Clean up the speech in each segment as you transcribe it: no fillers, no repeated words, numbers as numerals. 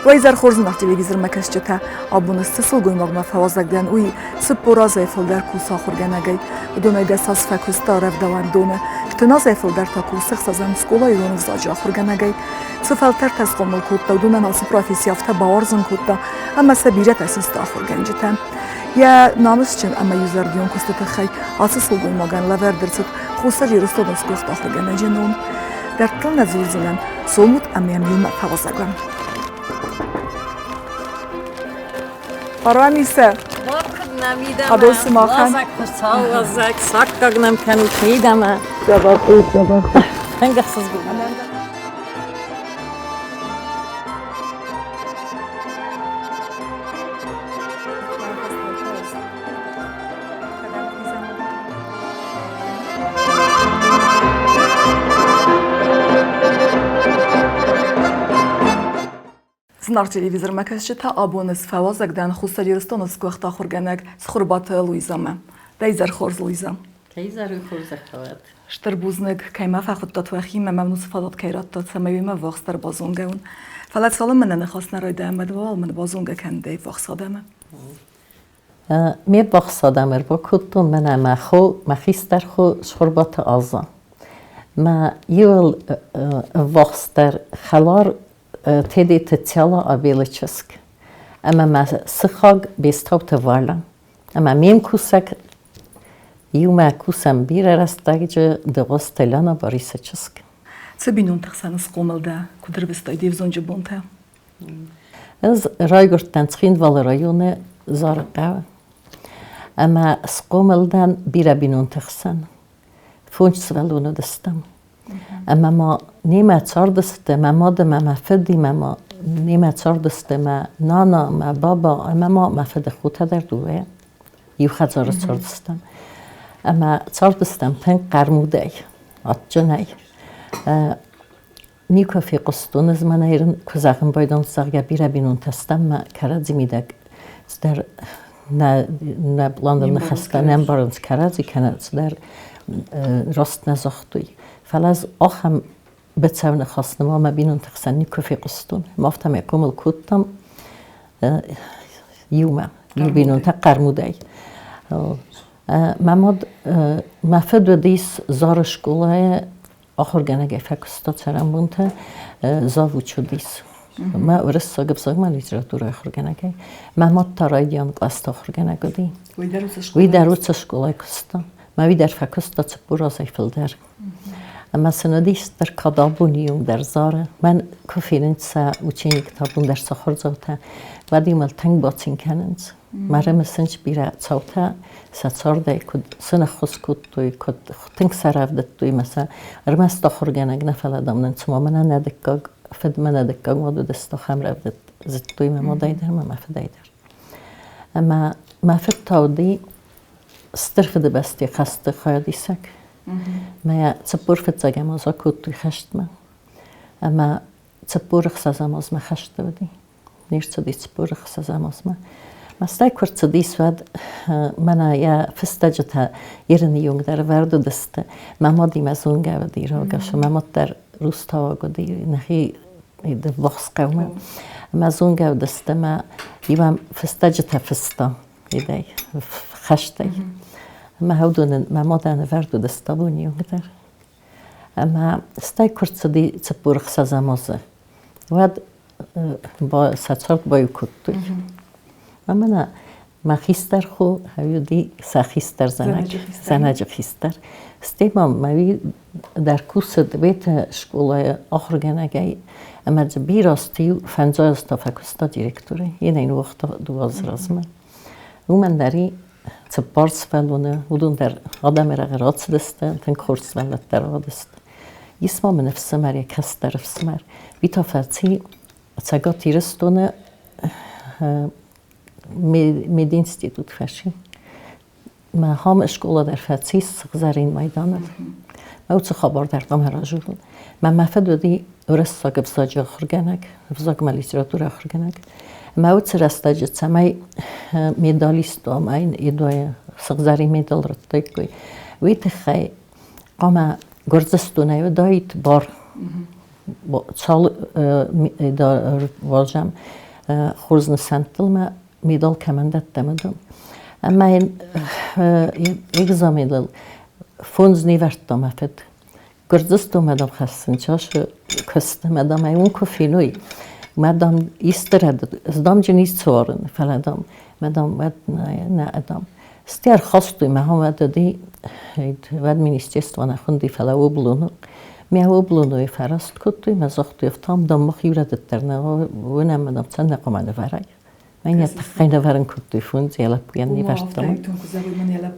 Уӕ изӕр хорз зынаргъ телевизормӕ кӕсджытӕ, абон цы сылгоймагмӕ фӕуазӕг дӕн, уый 40 азӕй фылдӕр кусы ахуыргӕнӕгӕй. Уыдонӕй дӕс аз фӕкуыста рӕвдауӕндоны, 30 азӕй фылдӕр та кусы ӕхсӕзӕм скъолайы ирон ӕвзаджы ахуыргӕнӕгӕй. Цы фӕлтӕртӕ схъомыл кодта, уыдонӕн ацы професси афтӕ бауарзын кодта, ӕмӕ сӕ бирӕтӕ систы ахуыргӕнджытӕ. Йӕ намысджын ӕмӕ иузӕрдион куысты тыххӕй ацы сылгоймагӕн лӕвӕрд ӕрцыд Хуссар Ирыстоны сгуыхт ахуыргӕнӕджы ном. Дӕрдтыл нӕ дзурдзынӕн, цомут ӕмӕ йӕм иумӕ фӕуазӕгӕм. Парамисӕ! Адон сымахӕн. Уазӕг, саккаг нӕм кӕнут мидӕмӕ. Дзӕбӕх у, дзӕбӕх. Тынг ӕхсызгон. Зынаргъ телевизормӕ кӕсджытӕ, абон ӕз фӕуазӕг дӕн Хуссар Ирыстоны сгуыхт ахуыргӕнӕг Цхуырбаты Луизӕмӕ. Дӕ изӕр хорз, Луизӕ. Дӕ изӕр хорзӕх уӕд. Стыр бузныг, кӕй мӕ фӕхуыдтат уӕхимӕ, мӕм уыцы фадат кӕй радтат, цӕмӕй уемӕ ӕввахсдӕр базонгӕ уон. Фӕлӕ цалынмӕ нӕ ныхас нӕ райдайӕм, уӕдмӕ уал мын базонгӕ кӕн дӕ ӕввахс адӕмы. Ме ввахс адӕм ӕрбакодтон мӕнӕ мӕ хо, мӕ хистӕр хо Цхуырбаты Аза. Мӕ иуыл ӕввахсдӕр хӕлар Тедеты Цӕла Абелы чызг ӕмӕ мӕ сыхаг Бестауты Валя. Ӕмӕ ме мкусӕг иумӕ кусӕм бирӕ рӕстӕджы Дыгъуызты Лена Борисы чызг. Цы бинонты хсӕн схъомыл дӕ, куыд ӕрвыстай де взонджы бонтӕ? Ӕз райгуырдтӕн Цхинвалы районы Зары хъӕуы ӕмӕ схъомыл дӕн бирӕ бинонты хсӕн. Фондз сывӕллоны уыдыстӕм. Ӕмӕ ма немӕ цардысты мӕ мад ӕмӕ мӕ фыдимӕ ма немӕ цардысты мӕ нана, мӕ баба ӕмӕ ма мӕ фыды хотӕ дӕр дыууӕйӕ. Иу хӕдзары цардыстӕм. Ӕмӕ цардыстӕм тынг хъӕрмудӕй, адджынӕй. Никуы фехъуыстон ӕз мӕнӕ ирын куы зӕгъын байдон, зӕгъгӕ, бирӕ бинонтӕ стӕм мӕ кӕрӕдзи мидӕг цыдӕр нӕ, нӕ планы ныхӕстӕ не мбарынц кӕрӕдзи кӕнӕ цыдӕр раст нӕ загътой. Фӕлӕ ӕз ахӕм быцӕу ныхас нырма мӕ бинонты хсӕн никуы фехъуыстон. Ӕмӕ афтӕмӕй хъомыл кодтам иумӕ, иу бинонтӕ хъӕрмудӕй. Мӕ мад, мӕ фыд уыдис Зары скъолайы ахуыргӕнӕгӕй фӕкуыста цӕрӕнбонтӕ, завуч уыдис. Мӕ уырыссаг ӕвзагмӕ литературӕ ахуыргӕнӕгӕй. Мӕ мад та райдиан кълӕсты ахуыргӕнӕг уыди. Уый дӕр уыцы скъолайы куыста. Мӕ уый дӕр фӕкуыста 40 азӕй фылдӕр. Ӕмӕ сын уыдис дӕр кӕд абоны онг дӕр Зары. Мӕн куы фенынц сӕ учениктӕ, абон дӕр сӕ ахуырдзаутӕ, уӕд-иу мыл тынг бацин кӕнынц. Мӕ рымысынц бирӕ цаутӕ сӕ цардӕй, куыд сын ӕххуыс кодтой, куыд тынг сӕ рӕвдыдтой ӕмӕ сӕ ӕрмӕст ахуыргӕнӕг нӕ, фӕлӕ, дам, нын цыма мӕнӕ нӕ дыккаг фыд, мӕнӕ дыккаг мад уыдысты, ахӕм рӕвдыд зыдтой мӕ мадӕй дӕр ӕмӕ мӕ фыдӕй дӕр. Ӕмӕ мӕ фыд та уыди Стыр Фыдыбӕсты хӕсты хайадисӕг. Мӕ 45-ӕм аз акодтой хӕстмӕ. Ӕмӕ 46-ӕм азмӕ хӕсты уыди. Не рцыди 46-ӕм азмӕ. Мӕстӕй куы рцыдис, уӕд мӕнӕ йӕ фыстӕджытӕ Ирыны онг дӕр ӕвӕрд уыдысты. Мӕ мадимӕ зонгӕ уыди рагӕсы, мӕ мад дӕр рустауаг уыди, нӕхи ввахс хъӕумӕ. Мӕ зонгӕ уыдысты ӕмӕ иу ӕм фыстӕджытӕ фыста идӕй, хӕстӕй. Ӕмӕ уыдонӕн мӕ мадӕн ӕвӕрд уыдысты абоны онг дӕр. Ӕмӕ стӕй куы рцыди 46-ӕм азы, уӕд сӕ цард баиу кодтой. Ӕмӕ нӕ мӕ хистӕр хо уыди сӕ хистӕр зӕнӕг, зӕнӕджы хистӕр. Стӕй ма мӕ уый дӕр кусы Дбеты скъолайы ахуыргӕнӕгӕй ӕмӕ дзы бирӕ азты иу фӕндзай азтӕ фӕкуыста директорӕй. Йе нӕ уагъта дыууӕ азы размӕ. Уымӕн дӕр и цыппар сывӕллоны, уыдон дӕр адӕмы рӕгъы рацыдысты, тынг хорз сывӕллӕттӕ рауадысты. Ис ма мын ӕфсымӕр, йӕ кӕстӕр ӕфсымӕр. Уый та фӕци Цӕгат Ирыстоны мединститут фӕци. Мӕ ахӕм скъола дӕр фӕцис сыгъзӕрин майданыл. Мӕ уыцы хабар дӕр хъуамӕ разурон. Мӕ мӕ фыд уыди уырыссаг ӕвзаджы ахуыргӕнӕг, ӕвзагмӕ литературӕ ахуыргӕнӕг. Ӕмӕ уыцы рӕстӕджы цӕмӕй медалист уа, ӕмӕ йын Едуайы сыгъзӕрин медал радтаиккой, уый тыххӕй хъуамӕ Гуырдзыстонӕй уыдаид бар. Цал уарзӕм хорз нысӕнттыл мӕ медал кӕмӕн дӕттӕм, уыдон. Ӕмӕ йын экзаменыл фондз не вӕрдта мӕ фыд. Гуырдзыстонмӕ дам хӕссын часы куыст, ӕмӕ дам ӕй уым куы феной, мӕ дам исты рӕдыд, ӕз дамджын ницы уарын, фӕлӕ дам, мӕ дам уӕд нӕ дам. Стӕй ӕрхастой мӕ уӕд уыди, уӕд министерство нӕ хуынди, фӕлӕ облоно. Мӕ облонойы фӕраст кодтой, мӕ загътой, там дам мах иу рӕдыд дӕр нӕ уынӕм, мӕ дам цӕн нӕ хъуамӕ нывӕрай. Мӕн йӕ тыххӕй нывӕрын кодтой фондз йӕ лӕппуйӕн не вӕрдтам.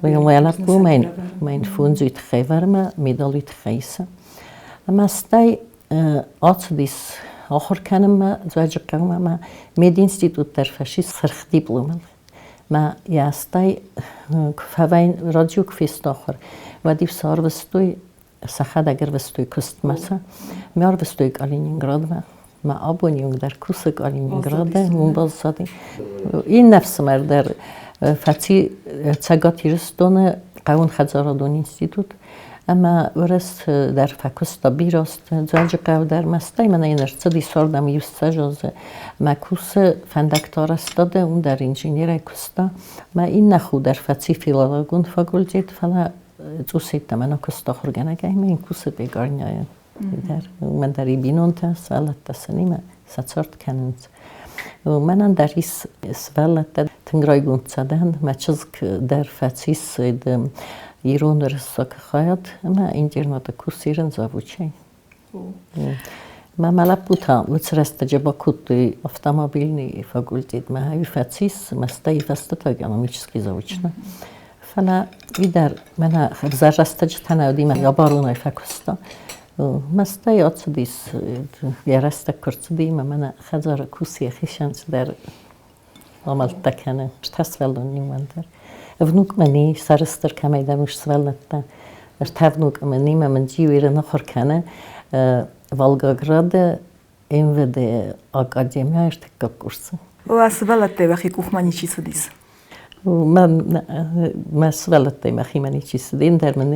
Мӕ лӕппу мӕн мӕн фондз уый тыххӕй вӕры мӕ медал уый тыххӕй исы. Ӕмӕ стӕй ацыдис ахуыр кӕнынмӕ Дзӕуджыхъӕумӕ мӕ мединститут дӕр фӕцис сырх дипломыл. Мӕ йӕ стӕй куы фӕвӕйн радио куы фесты ахуыр, уӕд-иу сӕ арвыстой сӕхӕдӕг ӕрвыстой куыстмӕ сӕ. Ме ӕрвыстой Калининградмӕ. Мӕ абони онг дӕр кусы Калининграды, уым баззади. Иннӕ ӕфсымӕр дӕр фӕци Цӕгат Ирыстоны хъӕууонхӕдзарадон институт ӕмӕ уырыс дӕр фӕкуыста бирӕ азты Дзӕуджыхъӕуы дӕр мӕ стӕй мӕнӕ йын ӕрцыди цардӕм иу ссӕдз азы. Мӕ кусы фӕндӕгты арӕзтады, уым дӕр инженерӕй куыста. Мӕ иннӕ хо дӕр фӕци филологон факультет, фӕлӕ цъус йеддӕмӕ нӕ куыста ахуыргӕнӕгӕй, ӕмӕ йын кусы бегарняйы дӕр. Уымӕн дӕр и бинонтӕ, сывӕллӕттӕ сынимӕ сӕ цард кӕнынц. Мӕнӕн дӕр ис сывӕллӕттӕ, тынг райгонд сӕ дӕн. Мӕ чызг дӕр фӕцис ирон уырыссаг хайад ӕмӕ интернаты курс ирын завучӕй. Мӕ мӕ лӕппу та уыцы рӕстӕджы бакодтой автомобильный факультетмӕ, уый фӕцис, мӕ стӕй фӕстӕ та экономический заочно. Фӕлӕ уый дӕр мӕнӕ ӕвзӕр рӕстӕджытӕ нӕ уыди, мӕ ябаронӕй фӕкуыста. Мӕ стӕй ацыдис, йӕ рӕстӕг куы рцыди, мӕ мӕнӕ хӕдзары кусы йӕхицӕн цыдӕр амӕлттӕ кӕны. Ӕртӕ сывӕллон иумӕ дӕр. Внук мӕ ни, сӕрыстыр кӕмӕйдӕр ус сывӕллӕттӕ. Ӕртӕ внук ӕмӕ ни мӕ мын джиу ирын ахуыр кӕны Волгограды МВД академийӕ ӕртыккаг курсы. Уӕ сывӕллӕттӕй уӕхи къухмӕ ничи цыдис? Мӕ сывӕллӕттӕй мӕхимӕ ничи цыди, ӕндӕр мын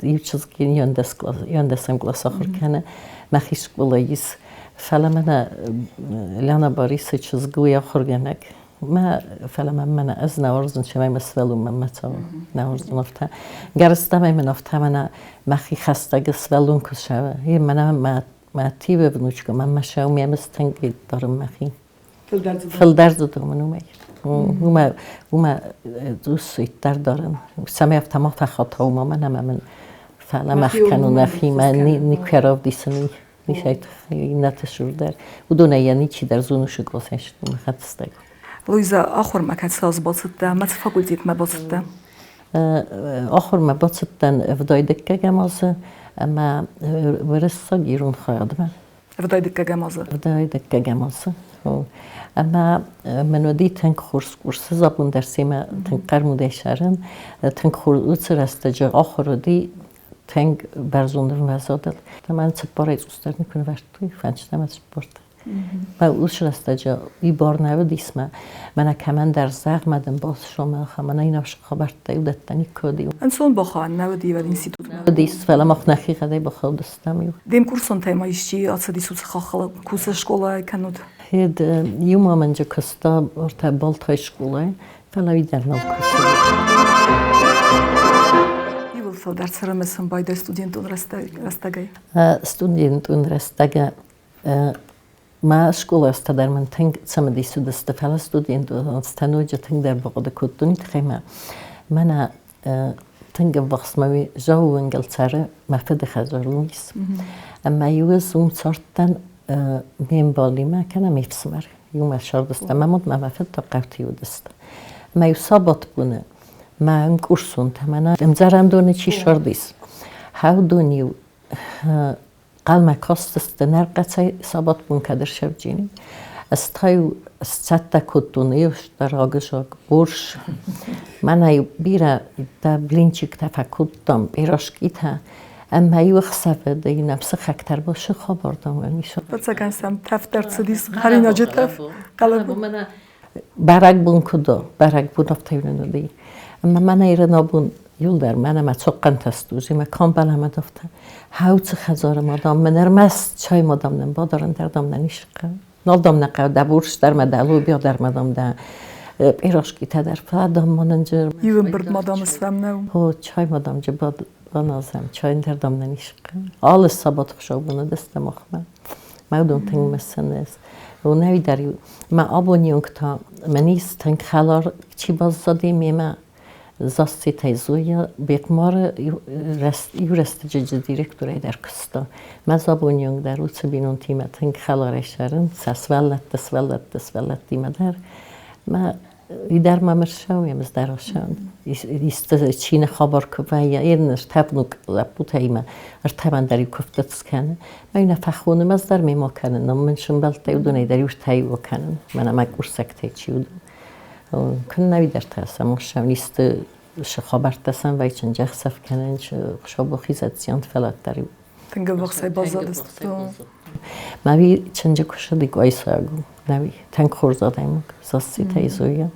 иу чызг иуӕндӕсӕм кълас ахуыр кӕны, мӕхи скъолайы ис. Фӕлӕ мӕнӕ Ляна Борисы чызг уый ахуыргӕнӕг. Мӕ фӕлӕ мӕ мӕнӕ ӕз нӕ уарзын, цӕмӕй мӕ сывӕллонмӕ ма цӕуон. Нӕ уарзын афтӕ. Гӕрыстӕмӕй мын афтӕ мӕнӕ мӕхи хӕстӕг сывӕллон куы сӕвы. Е мӕнӕ мӕ мӕ тивы внучка мӕ мӕ сӕу ме тынг дарын мӕхи. Фылдӕр дзы мын уымӕй. Уымӕ уымӕ цъус иттӕр дарын. Цӕмӕй афтӕ ма фӕхата уымӕ мӕн ӕмӕ мын фӕлӕмӕгъ кӕнон нӕхимӕ никуы равдисын уый. Ницӕй тыххӕй иннӕты цур дӕр. Уыдонӕй йӕ ничи дӕр зоны сыкъосӕй сты хӕццӕг. Луиза, ахуырмӕ кӕцы аз бацыдтӕ ӕмӕ цы факультетмӕ бацыдтӕ? Ахуырмӕ бацыдтӕн ӕвдай дыккӕгӕм азы ӕмӕ уырыссаг ирон хайадмӕ. Ӕвдай дыккӕгӕм азы? Ӕвдай дыккӕгӕм азы. Ӕмӕ мын уыди тынг хорз курсы забон дӕр семӕ тынг хъӕрмудӕй сӕрын. Тынг хорз уыцы рӕстӕджы ахуыр уыди тынг бӕрзонд ӕмвӕзадыл. Мӕн цыппарӕй цъусдӕр никуы нывӕрдтой, фӕнчытӕ мӕ цыппӕртӕ. Мӕ уыцы рӕстӕджы уый бар нӕ уыдис мӕ мӕнӕ кӕмӕндӕр зӕгъ, мӕ дын бассомӕ, мӕнӕ йын хабӕрттӕ уыдӕттӕ никуы уыди. Ӕнцон бахауӕн нӕ уыди уӕд институтмӕ? Уыдис, фӕлӕ мах нӕхигъӕдӕй бахаудыстӕм иу. Де мкурсонтӕй ма исчи ацыдис уыцы хаххыл кусы скъолайы кӕнут? Ед иу мамӕнджы куыста ӕртӕ Балтайы скъолайы, фӕлӕ уый дӕр нал кусы. Иуыл фылдӕр цӕрӕмӕ байдӕ студентон рӕстӕгӕй? Студентон рӕстӕгӕ Мӕ скъолайӕгтӕ дӕр мын тынг цымыдис уыдысты, фӕлӕ студенттӕ ноджы тынгдӕр бахъуыды кодтон уый тыххӕй мӕ мӕнӕ тынг ӕввахс мӕ уый Зауынгыл цӕры мӕ фыды хӕдзар уым ис. Ӕмӕ-иу ӕз уым цардтӕн ме мбалимӕ кӕнӕ ме фсымӕр. Иумӕ сардыстӕм мӕ мад мӕ мӕ фыд та хъӕуты уыдысты. Ӕмӕ-иу сабатбоны мӕ мкурсонтӕ мӕнӕ ӕмдзӕрӕндоны чи сардис, хӕудон-иу Хъӕлмӕ кастысты нӕрхъӕцӕй сабатбон кӕд ӕрсӕвджини. Ӕз та-иу сцӕттӕ кодтон ехстӕ, рагызаг, борщ. Мӕнӕ-иу бирӕ блинчиктӕ фӕкодтам, пирожкитӕ. Ӕмӕ-иу ӕхсӕвы нӕм сыхӕгтӕ ӕрбасы хабар дам ис. Ӕвӕццӕгӕн сӕм тӕф дӕр цыдис, хӕринаджы тӕф. Бӕрӕгбон куыд у, бӕрӕгбон афтӕ уыди. Ӕмӕ мӕнӕ ирон абон Иуылдӕр мӕнӕ мӕ цохъхъӕнтӕ стузи, мӕ камбалӕ мӕ дофтӕ. Хауцы хӕдзары ма дам мын ӕрмӕст чай ма дам нын бадарын дӕр дам нӕ ницы хъӕуы. Нал дам нӕ хъӕуы дӕ бурс дӕр мӕ дӕ лобиа дӕр ма дам дӕ пъирожкитӕ дӕр, фӕлӕ дам ма нын джы. Иу ӕмбырд ма дам ыстӕм нӕу. О, чай ма дам джы баназӕм, чай дӕр дам нӕ ницы хъӕуы. Алы сабат хуыцаубоны дыстӕм махмӕ. Мӕ уыдон тынг мысынц. Уынӕй дӕр мӕ абоны онг та мӕн ис тынг хӕлар чи баззади мемӕ, Зассетӕй Зоя Бекмары иу рӕстӕджы директорӕй дӕр куыста. Мӕ абоны онг дӕр уыцы бинонтимӕ тынг хӕларӕй цӕрын, сӕ сывӕллӕтты сывӕллӕтты сывӕллӕттимӕ дӕр. Мӕ уый дӕр мӕм ӕрцӕуы, ӕмӕ дӕр ӕрцӕуын. Исты чи нӕ хабар куы вӕййы, йе ртӕ лӕппутӕимӕ ӕртӕмӕн дӕр иу куывдтыт скӕны. Мӕ нӕ фӕхоны, мӕ дӕр мемӕ кӕнын, мын сымбӕлттӕй уыдонӕй дӕр иу ртӕ кӕнын, мӕнӕ мӕ къурсӕгтӕй чи уыд. Куыннӕ уидӕртӕ сӕм ӕхсӕв исты хабӕрттӕ сӕм вӕййы чындзӕхсӕв кӕнын, хуыцаубохизӕддзиан, фӕлӕ дӕр-иу. Тынг ӕввахсӕй баззадысты. Мӕ чынджы куы ссыди Къуайсаг, нӕуи тынг хорз адӕймаг, Засситӕй Зоя.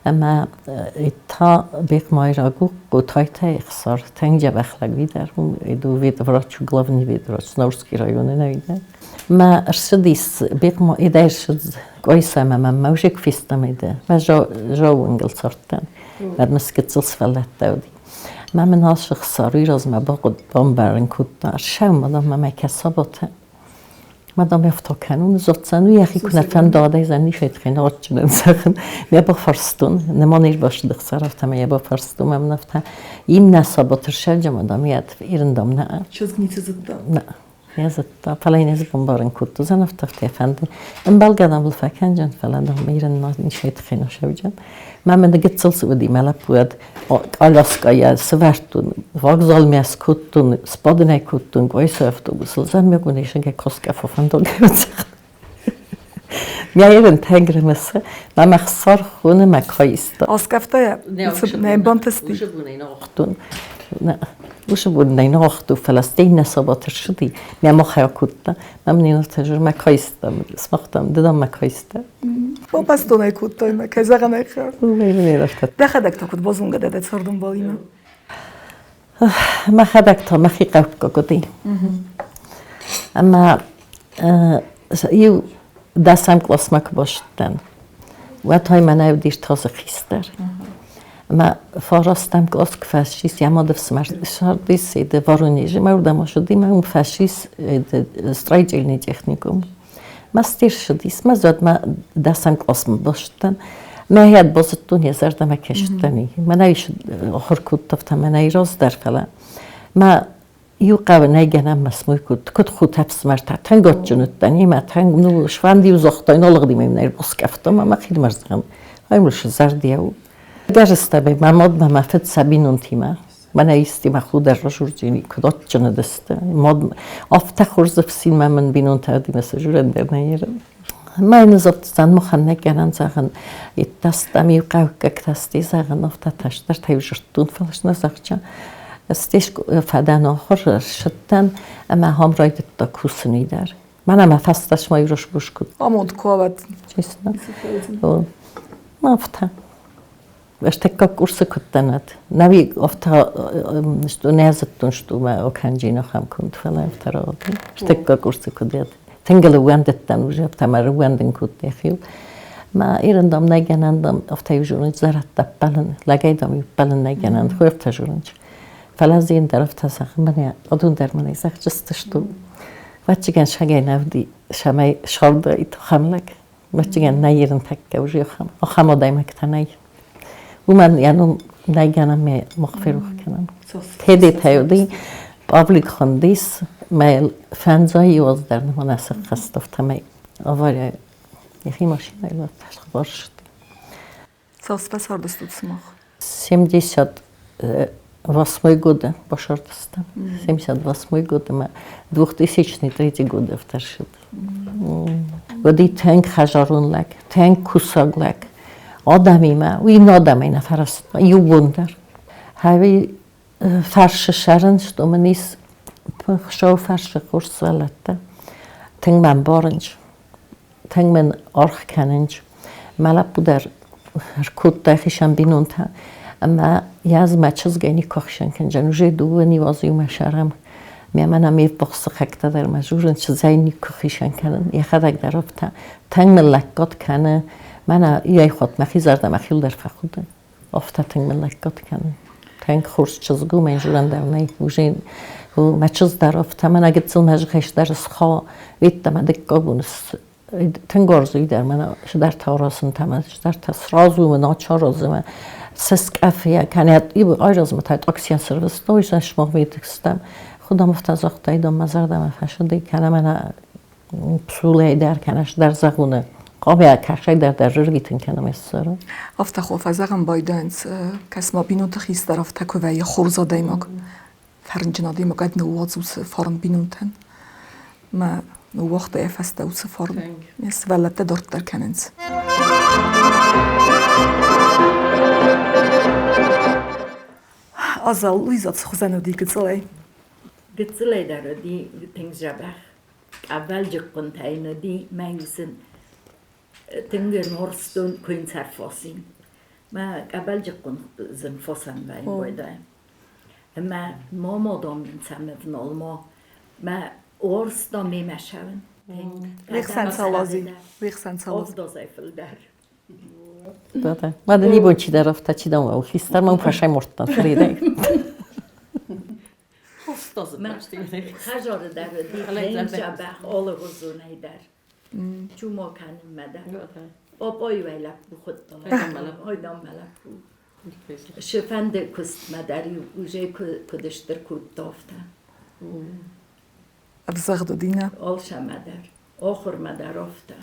Ӕмӕ та Бекмайраг у Хъотайтӕй ӕхсар, тынг дзӕбӕх лӕг уидӕр, иду ветврач, главный ветврач, Знаурский районы нӕуидӕр. Мӕ ӕрцыдис Бекма, идӕ ӕрцыд Къуайсамӕ мӕ мӕ фестӕм идӕ. Мӕ жауынгыл цардтӕн. Мӕ гыццыл сывӕллӕттӕ уыди. Мӕ мын ацы хсар уый размӕ бахъуыд бамбарын кодта. Сӕумӕ мӕ мӕ кӕсаботы. Мадам афтӕ кӕнун, зоццӕн йӕхи куы нӕ фӕнда, дӕ нихӕй адджынӕн зӕгъын. Мӕ бафарстон, нӕ не рбасыд ӕхсар, афтӕ мӕ йӕ бафарстон, мӕ мын афтӕ иннӕ сабаты рсӕджы мадам йӕ ирындам нӕ. Чызг ницы зыдта? Нӕ. Йӕ зыдта, фӕлӕ йын ӕз бамбарын кодтон, зӕн афтӕ афтӕ фӕнды. Ӕмбӕлгӕ дам ыл фӕкӕнджын, фӕлӕ дам ирын ничи тыххӕй нӕ сӕуджын. Мӕ мын гыццыл цы уыди, мӕ лӕппу уӕд къаляскӕйӕ сывӕрдтон, вокзалмӕ скодтон, сбадын ӕй кодтон Къуайсы автобусыл, зӕммӕгон исӕгӕ коскӕ фӕфӕндаг. Мӕ ерын тӕнгрымысы, мӕ мӕхсар хоны мӕ каиста. Аскъӕфта нӕ бантысти. Уыцы бон нӕ нагъту, фӕлӕ стӕй нӕ сабаты ссыди, мӕ махӕй акодта. Мӕм не нӕ мӕ каиста, смахтам, ды дам мӕ каиста. Бабастон ӕй кодтай мӕ, кӕй зӕгъӕн ӕй хъӕуы. Дӕхӕдӕг та куыд базонгӕ дӕ дӕ цардӕмбалимӕ? Мӕхӕдӕг та мӕхи хъӕуккаг уыди. Ӕмӕ иу дӕсӕм къласмӕ куы бацыдтӕн, уӕд ай мӕнӕй уыдис тазы хистӕр. Ӕмӕ фарастӕм кълас куы фӕцис, йӕ мады фсымӕр ссардис Воронежы, мӕ уырдӕм ацыди, мӕ уым фӕцис строительный техникум. Мӕ ссыдис, мӕ зӕдмӕ дӕсӕм къласмӕ бацыдтӕн. Мӕ йӕ базыдтон, йӕ зӕрдӕмӕ кӕсыдтӕн. Мӕнӕй ахуыр кодта, мӕнӕй раздӕр, фӕлӕ мӕ иу хъӕуы нӕйгӕнӕн мӕ смой код, куыд худ ӕфсымӕртӕ, тынг адджын уыдтӕн, имӕ тынг, ну, сфӕнд-иу загътай, налыгъди мӕм нӕ ӕрбаскъӕфта, мӕ мӕхи мӕрзгъӕн. Ай мыл сзӕрдиау. Гӕрзтӕ мӕ мад мӕ мӕ фыд сӕ бинонтимӕ. Мӕнӕ исти мӕ худӕр разурджини, куыд адджын уыдысты. Мад афтӕ хорз ӕфсинмӕ мын бинонтӕ уыди, цы журӕн дӕр нӕ ерын. Мӕ зӕгъдзӕн махӕн нӕ гӕнӕн зӕгъын, иттастам иу хъӕуккӕгтӕ сте зӕгъын, афтӕ тӕстӕртӕ иу зырдтон, фӕлӕ нӕ зӕгъча. Сте фӕдӕн ахуыр ссыдтӕн ӕмӕ ахӕм райдыдта кусын дӕр. Мӕнӕ мӕ фӕстӕ смӕ росбус куыд. Амонд куы авӕд. Честно. Афтӕ. Ӕртыккаг курсы куыд дӕн Нӕуи афтӕ что нӕ зыдтон, что мӕ окӕнджин ахӕм куынд, фӕлӕ афтӕ рауади. Ӕртыккаг курсы куыд ед. Тынг ыл ӕууӕндыдтӕн уже, афтӕ мӕ ӕууӕндын кодта йӕхиуыл. Мӕ ирындам нӕ гӕнӕн дам, афтӕ иу зонынц, зӕрӕдтӕ ппӕлын, лӕгӕй дам иу ппӕлын нӕ гӕнӕн, хуы афтӕ зонынц. Фӕлӕ зин дӕр афтӕ зӕгъы, мӕнӕ адон дӕр мӕнӕ зӕгъджысты что. Вӕццӕгӕн сагӕй нӕ уыди, цӕмӕй сардаид ахӕм лӕг. Вӕццӕгӕн нӕ ирынтӕккӕ уже ахӕм адӕймӕгтӕ нӕй. Уымӕн йӕ ном нӕйгӕнӕн ме мах ферох кӕнӕм. Тедетӕ уыди, Павлик хуындис, мӕ фӕндзай иуаз дӕр нӕма нӕ сӕххӕст, афтӕмӕй авария йӕхи машинӕйыл барст. Цас фӕцардыстут сымах? 78 года башардыстам. 78 года мӕ 2003 годы ӕфтӕрсыд. Уыди тынг хӕзарон лӕг, тынг кусаг лӕг. Адӕмимӕ, уый адӕмӕй нӕ фӕрӕзта, иу бон дӕр. Хӕви фарсы сӕрын, что мын ис хуыцауы фарсы хорз сывӕллӕттӕ. Тынг мӕ ӕмбарынц, тынг мын аргъ кӕнынц. Мӕ лӕппу дӕр ӕркодта хицӕн бинонтӕ. Ӕмӕ йӕ ӕз мӕ чызгӕй никуы ӕхсӕн кӕндзӕн, уже дыууӕ ниуазы иумӕ сарӕм. Мӕ мӕнӕ ме ввахс сыхӕгтӕ дӕр мӕ журын чызӕй никуы хицӕн кӕнын. Йӕхӕдӕг дӕр афтӕ тынг мын лӕггад кӕны. Мӕнӕ йӕ хатт мӕхи зӕрдӕ мӕхиуыл дӕр фӕхуды. Афтӕ тынг мын лӕггад кӕны. Тынг хорз чызг у, мӕн журӕн дӕр нӕй. Уже мӕ чызг дӕр афтӕ, мӕнӕ гыццыл мӕ хӕстӕр схауа, ведтӕмӕ дыккаг бон тынг уарзы дӕр мӕнӕ цыдӕртӕ аразынтӕ мӕ цыдӕртӕ сразу мӕ начаразы мӕ сыскъӕфы кӕнӕ айразмӕ та таксийӕн сырвыстой сӕ смагъвитыстӕм худам афтӕ загътай дам мӕ зӕрдӕмӕ фӕсыди кӕнӕ мӕнӕ псулӕй дӕр кӕнӕ дӕр зӕгъуны хъавӕ кӕсӕй дӕр дӕр рырвитын кӕнӕ ме ссары. Афтӕ хо фӕзӕгъын байдайынц, кӕс ма бинонты хистӕр афтӕ куы вӕййы хорз адӕймаг, фӕрнджын адӕймаг ӕд ныууадз уыцы фарн бинонтӕн. Мӕ ныууагъта йӕ фӕстӕ уыцы фарн. Йӕ сывӕллӕттӕ дарддӕр кӕнынц. Азал Луиза цы хуызӕн уыди гыццылӕй? Гыццылӕй дӕр уыди тынг дзӕбӕх. Къӕбӕлджыхъхъуынтӕ йын уыди мӕ усын тынг норстон куынцӕрфосин. Мӕ къӕбӕлджыхъхъуын зын фосӕн вӕййы уӕлдай. Ӕмӕ ма мадам цӕмӕвнал ма мӕ уарзта мемӕ шӕвын. Вихсӕн цалази, вихсӕн цалази. Авдазӕй фылдӕр. Да-да. Мада нибон чидӕр афтӕ чидӕр хистӕр мӕм фӕсай мордтан фридӕй. Хӕзары дӕр дзӕбӕх алыгъуызонӕй дӕр. Чума кӕнынмӕ дӕр. Апайуӕй лӕппу хуыдта. Айдаммӕ лӕппу. Сыфӕнды куыстмӕ дӕр-иу уже куыд стыр кодта, афтӕ. Ӕвзӕгъд уыди, нӕ? Алцӕмӕ дӕр. Ахуырмӕ дӕр афтӕ.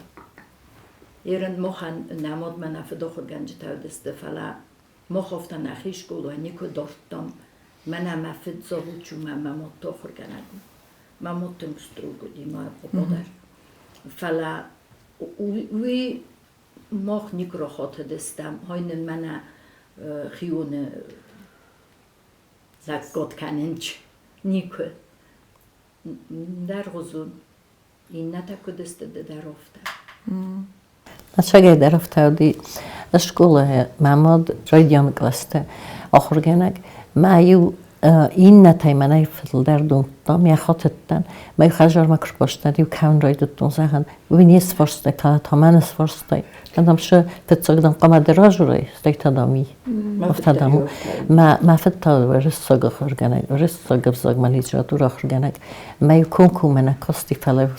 Ерын махӕн нӕ мадмӕ нӕ фыдахуыргӕнджытӕ уыдысты, фӕлӕ мах афтӕ нӕхи скъола никуы дардтам. Мӕнӕ мӕ фыд завучумӕ мӕ мад та ахуыргӕнӕг у. Мӕ мад тынг строг уыди, мӕ папа дӕр. Фӕлӕ уый мах никуы рахатыдыстӕм, ай нын мӕнӕ хионы лӕггад кӕнынч никуы. Дӕргъуызон. Иннӕтӕ куыд сты, ды дӕр афтӕ. Ӕцӕгӕй дӕр афтӕ уыди. Скъолайы мӕ мад райдиан кълӕсты ахуыргӕнӕг. Мӕ-иу иннӕтӕй мӕнӕй фылдӕр домдта, мӕ хатыдтӕн. Мӕ хӕдзармӕ куы рбастад, иу кӕуын райдыдтон, зӕгъын, уый не сфарстай, та та мӕн сфарстай. Дам шы фыццаг дам хъуамӕ ды разурай, стӕй та дам и. Афтӕ дам мӕ мӕ фыд та уырыссаг ахуыргӕнӕг, уырыссаг ӕвзагмӕ литературӕ ахуыргӕнӕг. Мӕ комкоммӕ нӕ касти, фӕлӕ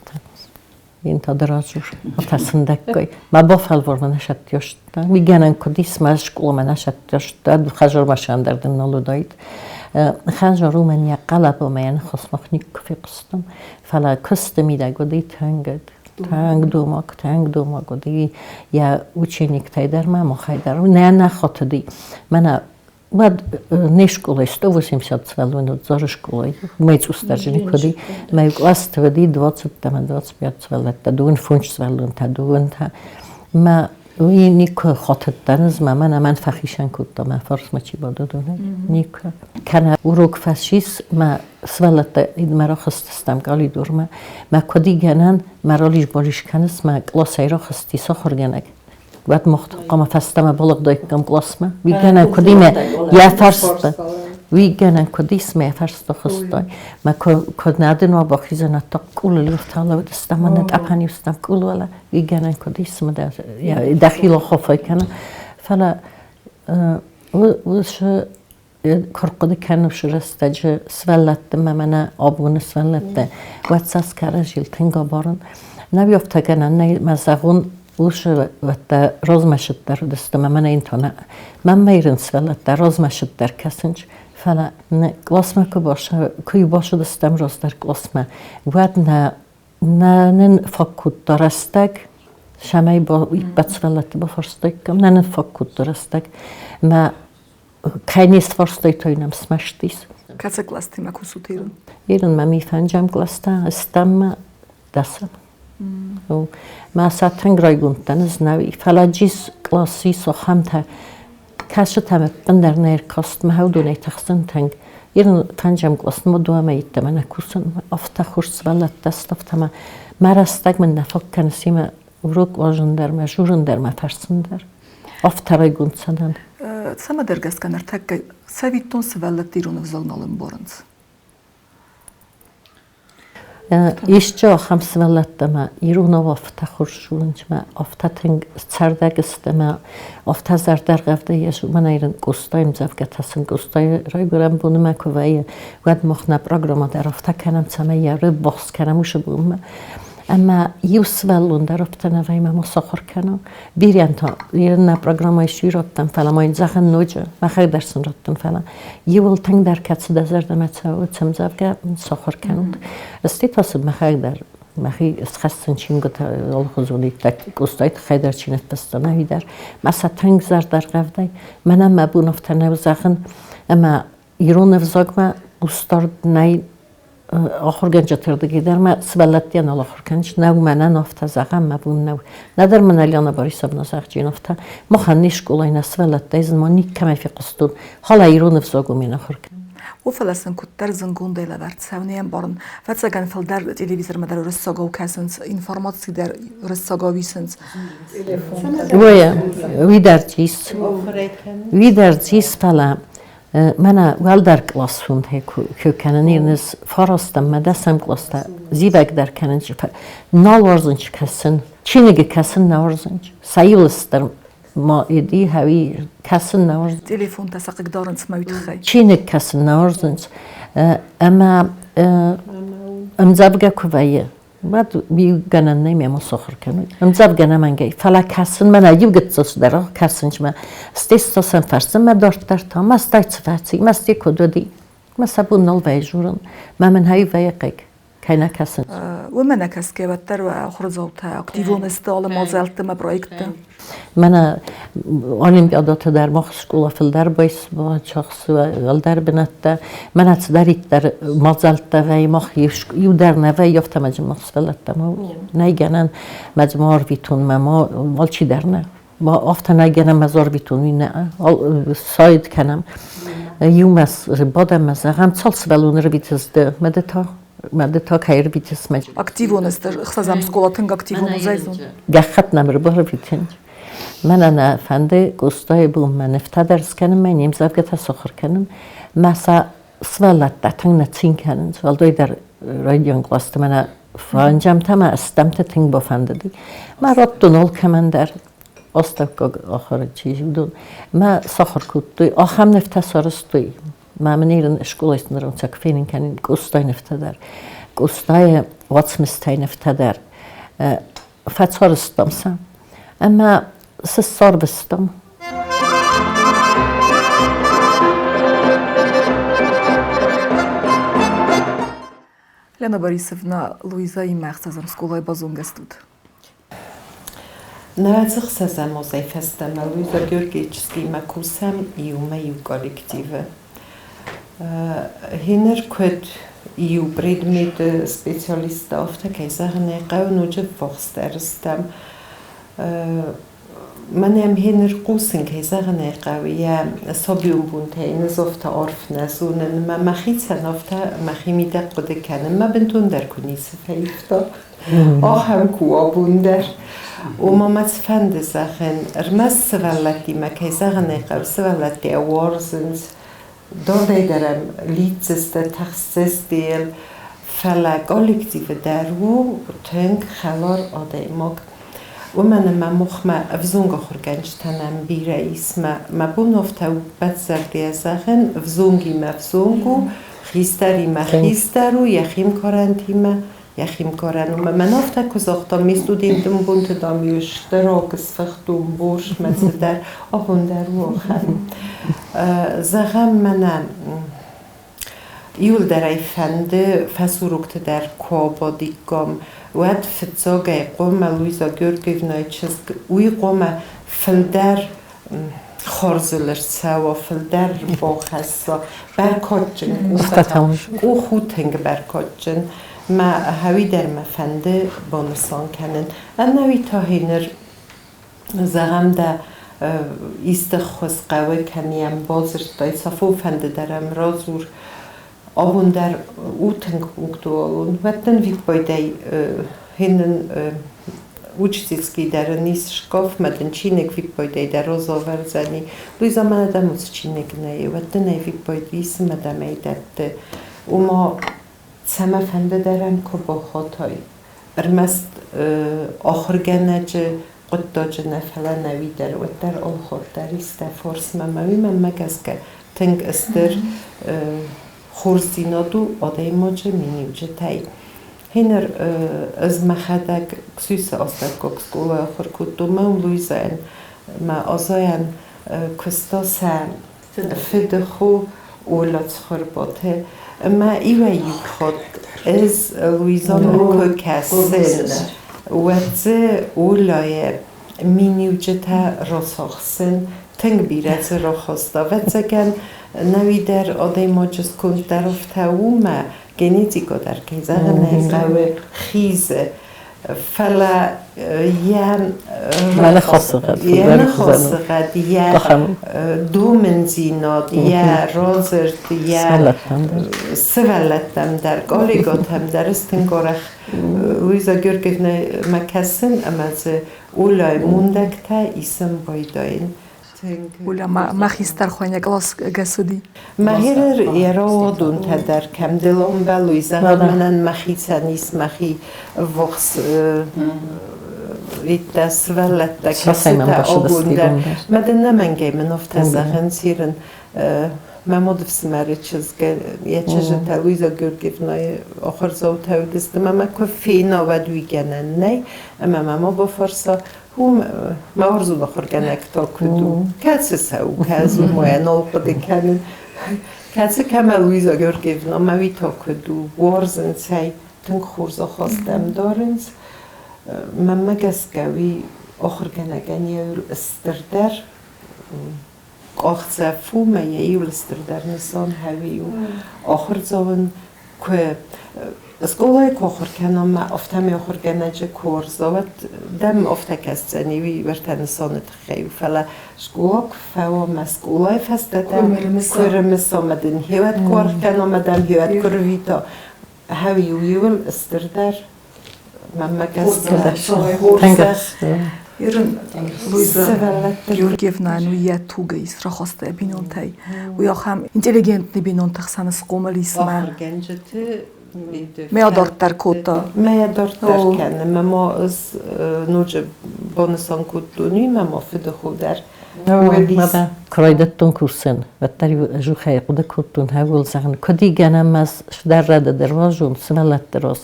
Én та разур, афтӕ сындӕггай. Мӕ бафӕлвар мӕ нӕ сӕттӕстта. Уый гӕнӕн куыд ис, мӕ скъоламӕ нӕ сӕттӕстта, хӕдзармӕ сӕндӕр дын нал уыдаид. Хӕдзар уымӕн йӕ хъӕлӕбамӕ йӕ ныхасмӕ никуы фехъуыстам, фӕлӕ куысты мидӕг уыди тынг тынг домаг, тынг домаг уыди йӕ учениктӕй дӕр ма махӕй дӕр. Нӕ нӕ хатыди. Мӕнӕ уӕд не скъолайы 180 сывӕллоны уыд Зары скъолайы, уымӕй цъусдӕр зыны куыд и. Мӕ къласты уыди 20 ӕмӕ 25 сывӕллӕттӕ, дыууын фондз сывӕллонтӕ, дыууынтӕ. Мӕ уый никуы хатыдтӕн ӕз, мӕ мӕнӕ мӕн фӕхицӕн кодта, мӕ фарсмӕ чи бадыд, уыдонӕй. Никуы. Кӕнӕ урок фӕцис, мӕ сывӕллӕттӕ мӕ рахызтыстӕм къӕлидормӕ. Мӕ куыд и гӕнӕн, мӕ рализ-бализ кӕныс, мӕ къласӕй рахызтис ахуыргӕнӕг. Уӕд мах хъуамӕ фӕстӕмӕ балыгъдаиккам къласмӕ. Уый гӕнӕн куыд и мӕ йӕ фӕрсты. Уый гӕнӕн куыд ис мӕ фӕрсты хызтой. Мӕ куыд нӕ дын уа бахизӕн, та къулыл ӕрталӕудыстӕм, мӕнӕ тъӕпӕн иустӕм къулуӕлӕ. Уый гӕнӕн куыд ис, мӕ дӕхи лохофӕй кӕны. Фӕлӕ уыцы куы рхъуыды кӕныс рӕстӕджы сывӕллӕтты мӕ мӕнӕ абоны сывӕллӕттӕ, уӕд цас кӕрӕдзийыл тынг абарын. Нӕ уӕфтӕгӕнӕн нӕй, мӕ зӕгъон, уыцы размӕсыддӕр уыдысты мӕ мӕнӕ йын та мӕнмӕ ирын сывӕллӕттӕ размӕсыддӕр кӕсынц, фӕлӕ къласмӕ куы бацыдыстӕм раздӕр къласмӕ, уӕд нӕ нӕ нын фаг кодта рӕстӕг, цӕмӕй иппӕт сывӕллӕтты бафарстаиккам, нӕ нын фаг кодта рӕстӕг. Мӕ кӕй не сфарстай, той нӕм смӕстис. Кӕцы къластимӕ кусут ирон? Ирон мӕ ми фӕнджӕм къласта, стӕм дӕсӕм. Мӕ сӕ тынг райгонд дӕн ӕз нӕуи, фӕлӕ джис къласы ис ахӕмтӕ, кӕсытӕм ӕппындӕр нӕ ӕркаст, мӕ уыдонӕй тыхсын тынг. Ирон фӕнджӕм къласмӕ дуамӕ йеддӕмӕ нӕ кусын, афтӕ хорз сывӕллӕттӕ сты, афтӕ мӕ мӕ рӕстӕг мын нӕ фаг кӕны, семӕ урок уарзын дӕр, мӕ журын дӕр, мӕ фӕрсын дӕр. Афтӕ райгонд цӕнӕн. Цӕмӕдӕр гӕсгӕ ныртӕккӕ цӕвиттон сывӕллӕтты ирон ӕвзаг нал ӕмбарынц. Исчи ахӕм сывӕллӕттӕ ма иронау афтӕ хорз зонынц ӕмӕ афтӕ тынг цӕрдӕг сты ӕмӕ афтӕ зӕрдӕргъӕвдӕй ис, уымӕн ӕй Къостайы ӕмдзӕвгӕтӕ сын Къостайы райгуырӕн бонмӕ куы вӕййы, уӕд мах нӕ программӕ дӕр афтӕ кӕнӕм, цӕмӕй йӕ рыббахс кӕнӕм уыцы бонмӕ. Ӕмӕ иу сывӕллон дӕр афтӕ нӕ вӕййы, ӕмӕ ма сахуыр кӕна. Бирӕн та нӕ программӕйы сси раттӕм, фӕлӕ ма йын зӕгъӕн ноджы, мӕхӕдӕг дӕр сын раттын, фӕлӕ иуыл тынгдӕр кӕцы дӕ зӕрдӕмӕ цӕуы, ӕмдзӕвгӕ сахуыр кӕнут. Стӕй та сын мӕхӕдӕг дӕр мӕхи схӕссын чингуытӕ алыхуызон иттӕг Къостайы тыххӕй дӕр чи ныффыста, нӕхи дӕр. Мӕ сӕ тынг зӕрдӕргъӕвдӕй, мӕнӕн мӕ бон афтӕ нӕу зӕгъын, ӕмӕ ирон ӕвзагмӕ хъусдард нӕй ахуыргӕнджыты рдыгӕй дӕр мӕ сывӕллӕттӕ нал ахуыр кӕнынц. Нӕу мӕнӕн афтӕ зӕгъӕн, мӕ бон нӕу. Нӕдӕр мын Альона Борисовна зӕгъджын афтӕ. Махӕн не скъолайы нӕ сывӕллӕттӕй зын ма никӕмӕй фехъуыстон. Фӕлӕ ирон ӕвзаг уым ахуыр кӕнын. О, фӕлӕ сын куыддӕр зынгондӕй лӕвӕрд цӕуы, не ӕмбарын. Ӕвӕццӕгӕн, фылдӕр телевизормӕ дӕр уырыссагау кӕсынц, информаци дӕр уырыссагау исынц. Уый дӕр ис. Уый дӕр ис, фӕлӕ Мӕнӕ уӕлдӕр къласонтӕй ку кӕнын, ӕз фарастам мӕ дӕсӕм къластӕ зивӕгдӕр кӕнын, нал уарзын кӕсын, чиныги кӕсын нӕ уарзын. Сӕ иу ма иди хӕуи кӕсын нӕ уарзын. Телефонтӕ сӕ хъыгдарынц мӕ уый тыххӕй. Чиныг кӕсын нӕ уарзынц. Ӕмӕ ӕмдзӕвгӕ куы вӕййы, Уӕд уый гӕнӕн нӕй мемӕ сахуыр кӕнын. Ӕмдзӕвгӕ нӕмӕнгӕй, фӕлӕ кӕсын мӕнӕ иу гыццыл цыдӕр кӕсынмӕ, стӕй сӕм фӕрсын мӕ дарддӕр та, мӕ стӕй цы фӕци, мӕ стӕй куыд уыди. Мӕ сӕ бон нал вӕййы дзурын, мӕ мын ӕй вӕййы хъыг, кӕй нӕ кӕсын. Уымӕ нӕ кӕсгӕ, уӕддӕр ахуырдзаутӕ активон сты алы мадзӕлтты ӕмӕ проектты. Мӕнӕ олимпиадӕтӕ дӕр мах скъола фылдӕр байсбачахсы уӕлдӕр бынӕттӕ. Мӕнӕ цыдӕриддӕр мадзӕлттӕ вӕййы мах иу дӕр нӕ вӕййы, афтӕмӕй мах сывӕллӕттӕ нӕй гӕнӕн мӕ ма арвитон, мӕ ма алчидӕр нӕ. Афтӕ нӕй гӕнӕн мӕ арвитон, уый нӕ сайд кӕнӕм. Иумӕ бадӕм мӕ зӕгъӕм, цал сывӕллоны рвитыс ды, мӕ ды та мӕ ды та кӕй ӕрвитыс мӕ. Активон сты, ӕхсӕзӕм скъола тынг активон у, зӕгъон. Гӕххӕтт нӕм ӕрбарвитын. Мӕнӕ нӕ фӕнды Къостайы бонмӕ нывтӕ дӕр скӕнын, мӕ не мдзӕвгӕтӕ сахуыр кӕнын. Мӕ сӕ сывӕллӕттӕ тынг нӕ цин кӕнынц, уӕлдайдӕр райдиан кълӕсты мӕнӕ фӕнджӕмтӕ мӕ стӕмтӕ тынг бафӕндыди. Мӕ радтон алкӕмӕн дӕр астӕуккаг ахуыры чи уыдон. Мӕ сахуыр кодтой, ахӕм нывтӕ сарӕзтой. Мӕ мын ирын скъолайы нырон цӕк фенын кӕнин Къостайы нывтӕ дӕр, Къостайы уацмыстӕй нывтӕ дӕр. Фӕцарӕзтам сӕ ӕмӕ сӕ ссардыстам. Лена Борисовна, Луизаимӕ ӕхсӕзӕм скъолайы базонгӕ стут? Нӕ ӕхсӕзӕм азӕй фӕстӕмӕ Луиза Георгиевичскимӕ кусӕм иумӕ иу коллективы. Гьеныр куыд иу предметы специалисттӕ, афтӕ кӕй зӕгъын ӕй хъӕуы, ноджы ввахсдӕр стӕм. Мӕнӕ гьеныр хъусын, кӕй зӕгъын ӕй хъӕуы, йӕ сабион бонтӕ йын ӕз афтӕ арф нӕ зонын ӕмӕ мӕхицӕн афтӕ мӕхимидӕг хъуыды кӕнын, мӕ бынтондӕр куы ницы фӕивта. Ахӕм ку абон дӕр. Ома мӕ цыфӕнды зӕгъын, ӕрмӕст сывӕллӕттимӕ, кӕй зӕгъын ӕй хъӕуы, сывӕллӕттӕ уарзынц, дардӕй дӕр ӕм лидздзысты, тӕхдзысты йыл, фӕлӕ коллективы дӕр у тынг хӕлар адӕймаг. Уымӕн ӕмӕ махмӕ ӕвзонг ахуыргӕнджытӕ нӕм бирӕ ис. Мӕ бон афтӕ у ӕппӕтзӕрдӕйӕ зӕгъын, ӕвзонгимӕ ӕвзонг у, хистӕримӕ хистӕр у, йӕхи мкарӕнтимӕ йӕхи мкарӕн. Мӕн афтӕ куы загъта, ме студентон бонты, дам-иу стыр аг сфыхтон, борщмӕ цыдӕр, абон дӕр у ахӕм. Зӕгъӕм, мӕнӕ иуылдӕр ӕй фӕнды фӕсурокты дӕр куы абадиккам, уӕд фыццагӕй хъуамӕ Луиза Георгиевнайы чызг уый хъуамӕ фылдӕр хорзыл ӕрцӕуа, фылдӕр бахӕсса, бӕркадджын къух у тынг бӕркадджын. Мӕ хӕуи дӕр мӕ фӕнды банысан кӕнын. Ӕнӕуи та гьеныр зӕгъӕм дӕ исты ххуыс хъӕуы кӕм йӕм бадзырдтай, цафон фӕнды дӕр ӕм радзур. Абон дӕр у тынг пунктуалон. Уӕд дын виппайдӕй гьенын Учительский дӕр ын ис шкаф, мӕ дын чиныг виппайдӕй дӕр розӕвӕрдзӕни. Луиза, мӕнӕ дӕм уыцы чиныг нӕй, уӕд дын ӕй виппайды исы мӕ дӕм ӕй дӕтты. Ома, цӕмӕ фӕнды дӕр ӕм куы бахатай. Ӕрмӕст ахуыргӕнӕджы хъуыддаджы нӕ, фӕлӕ нӕуи дӕр, уӕддӕр алхатт дӕр ис дӕ фарсмӕ. Мӕ уый мӕнмӕ гӕсгӕ тынг стыр хорздзинад у адӕймаджы миниуджытӕй. Гьеныр ӕз мӕхӕдӕг Ксюсы астӕуккаг скъолайы ахуыр кодтон, мӕ Луизӕйӕн, мӕ Азайӕн куыста сӕ фыды хо Оля Цхуырбаты. Ӕмӕ иуӕй-иу хатт ӕз Луизамӕ куы кӕсын, уӕд дзы Оляйы миниуджытӕ рацахсын тынг бирӕ дзы рахаста. Ӕвӕццӕгӕн, нӕуи дӕр адӕймаджы сконд дӕр афтӕ у мӕ генетикӕ дӕр, кӕй зӕгъын ӕй хъӕуы, хизы. Фӕлӕ йӕ ныхасыгъӕд, йӕ домындзинад, йӕ радзырд, йӕ сывӕллӕттӕм дӕр, коллегӕтӕм дӕр стынг арӕх Луиза Георгиевнӕмӕ кӕсын ӕмӕ дзы Оляйы мондӕгтӕ исын байдайын. Оля, мӕ хистӕр хуайнӕ къласгӕс уыди. Мӕхирӕр йӕ рауагъдонтӕ дӕр кӕмдӕр ӕмбӕлой, зӕгъӕн, мӕнӕн мӕхицӕн ис мӕхи ввахс риттӕ, сывӕллӕттӕ, кӕцытӕ абон дӕр. Мӕ дын ӕнӕмӕнгӕй мын афтӕ зӕгъын, Сирин, мӕ мадыфсымӕры чызг, йӕ чызджытӕ Луиза Георгиевнайы ахуырдзаутӕ уыдысты, ӕмӕ мӕ куы фена, уӕд уый гӕнӕн нӕй, ӕмӕ мӕ ма бафӕрса, Уым мӕ уарзон ахуыргӕнӕг та куыд у? Кӕцы сӕ у, кӕцы мӕ нал хъуыды кӕнын. Кӕцы кӕмӕ Луиза Георгиевна, мӕ уый та куыд у? Уарзынц ӕй, тынг хорз ахаст ӕм дарынц. Мӕнмӕ гӕсгӕ уый ахуыргӕнӕгӕн йӕ стырдӕр къахдзӕф у, мӕ йӕ иу стырдӕр нысан хӕуи у. Ахуырдзауӕн куы скъолайы куы ахуыр кӕнӕм, мӕ афтӕмӕй ахуыргӕнӕджы куы уарза, уӕд дӕм афтӕ кӕсдзӕни, уый уӕртӕ нысаны тыххӕй у. Фӕлӕ скъола куы фӕуа мӕ скъолайы фӕстӕ дӕм куы рымыса мӕ дын хеуӕд куы аргъ кӕна мӕ дӕм хеуӕд куы рвита, хӕуи у иуыл стырдӕр мӕнмӕ гӕсгӕ хорзӕх. Ирын Луиза Георгиевнайӕн уый йӕ тугӕй рахаста йӕ бинонтӕй. Уый ахӕм интеллигентный бинонты хсӕн схъомыл ис мӕ. Ахуыргӕнджыты Мӕ адарддӕр кодта. Мӕ адарддӕр кӕны. Мӕ ма ӕз ноджы банысан кодтон уый, мӕ ма фыдыхо дӕр. Куы райдыдтон курсӕн, уӕддӕр-иу ӕз хъуыды кодтон, хӕуыл зӕгъын, куыд и гӕнӕн мӕ цыдӕр рӕдыд ӕруадзон, сывӕллӕтты раз,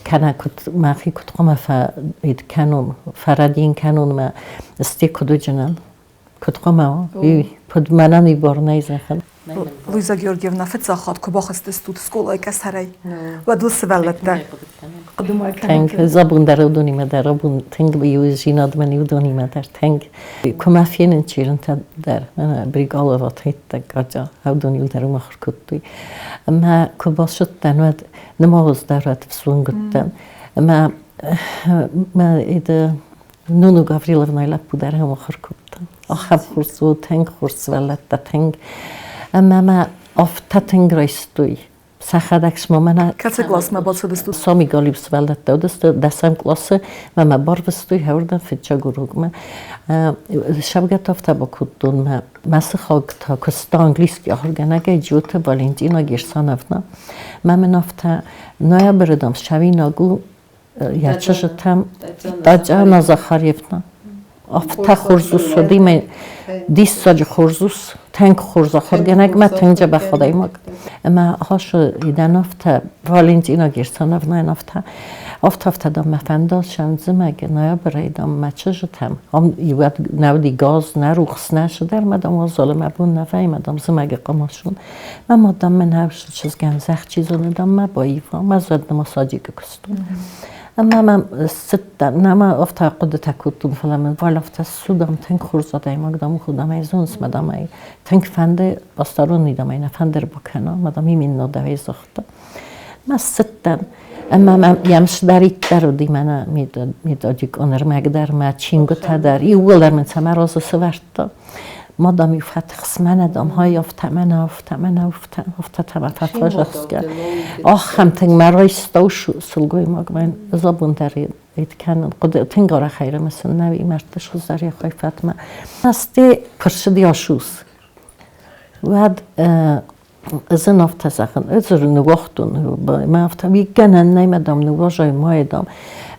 кӕнӕ куыд мӕхи куыд хъуамӕ фӕид кӕнон, фӕрӕдийын кӕнон мӕ сте куыд уыджынӕн, куыд хъуамӕ уа, куыд мӕнӕн и бар нӕй зӕгъын. Луиза Георгиевна, фыццаг хатт куы бахызтыстут скъолайы къӕсӕрӕй, уӕд уыл сывӕллӕттӕ хъуыды Тынг забун дӕр уыдонимӕ дӕр абон тынг иудзинад мӕн уыдонимӕ дӕр тынг. Куы мӕ фенын чирынтӕ дӕр, Бригалова тыйттӕг Катя, уыдон иу дӕр уым ахуыр кодтой. Ӕмӕ куы басыдтӕн, уӕд нымауыз дӕр уӕд ӕфсонгуыдтӕн. Ӕмӕ мӕ Нуну Гавриловнайы лӕппу дӕр ӕм ахуыр кодта. Ахӕм хорз у, тынг хорз сывӕллӕттӕ, тынг. Ӕмӕ мӕ афтӕ тынг райстой. Сӕхӕдӕг сма мӕнӕ Кӕцы классмӕ бацыдыстут? Сами галиу сывӕллӕттӕ уыдысты дӕсӕм къласы, мӕ мӕ барвыстой хӕуырдӕм фыццаг урокмӕ. Сӕвгӕ та афтӕ бакодтон, мӕ мӕ сыхаг та куыста английский ахуыргӕнӕгӕй Джиоты Валентина Герсановна. Мӕ мын афтӕ ноябры, дам, ссӕуинаг у йӕ чызджытӕм Татьяна Захарьевна. Афтӕ хорз ус уыди, мӕ диссаджы хорз ус, тынг хорз ахуыргӕнӕг мӕ тынг дзӕбӕх адӕймаг. Ӕмӕ ахасы идӕн афтӕ, Валентина Герсановнайӕн афтӕ, афтӕ-афтӕ, дам, мӕ фӕнда сӕндзымӕг ноябрӕй, дам, мӕ чызджытӕм, ам иуӕд нӕ уыди газ, нӕ рухс, нӕ цыдӕр, мӕ, дам, уазалы мӕ бон нӕ вӕййы, мӕ, дам, зымӕгы хъамасон. Мӕ мад, дам, мӕ нӕ чызгӕн зӕхх чи зоны, дам, мӕ баива, мӕ зӕрдӕмӕ садикы куыстон. Ӕмӕ мӕм цыдтӕн, нӕма афтӕ хъуыдытӕ кодтон, фӕлӕ мын Валя афтӕ ссу, дам, тынг хорз адӕймаг, дам, у, дам ӕй зоныс, мӕ, дам, ӕй тынг фӕнды, посторонний, дам, ӕй нӕ фӕнды ӕрбакӕна, мӕ, дам, именно дӕуӕй загъта. Мӕ цыдтӕн, ӕмӕ мӕм йӕм цыдӕриддӕр уыди мӕнӕ методикон ӕрмӕг дӕр, мӕ чингуытӕ дӕр, иууылдӕр мын цӕмӕ разы сӕвӕрдта. Ма, дам, иу фӕтыхс, мӕнӕ, дам, хай афтӕ, мӕнӕ афтӕ, мӕнӕ афтӕ, афтӕ та мӕ фӕфӕзӕхсгӕ. Ахӕм тынг мӕ райста сылгоймаг, мӕн ӕз абон дӕр Кӕнын хъуыды тынг арӕх ӕрымысын нӕ мӕрдты схуыздӕр Фатмӕ. Асте куы рцыд Иосус, уӕд ӕз ын афтӕ зӕгъын, ӕз ныууагътон, мӕ афтӕ уый гӕнӕн нӕй, мӕ дам ныууазай, ма дам.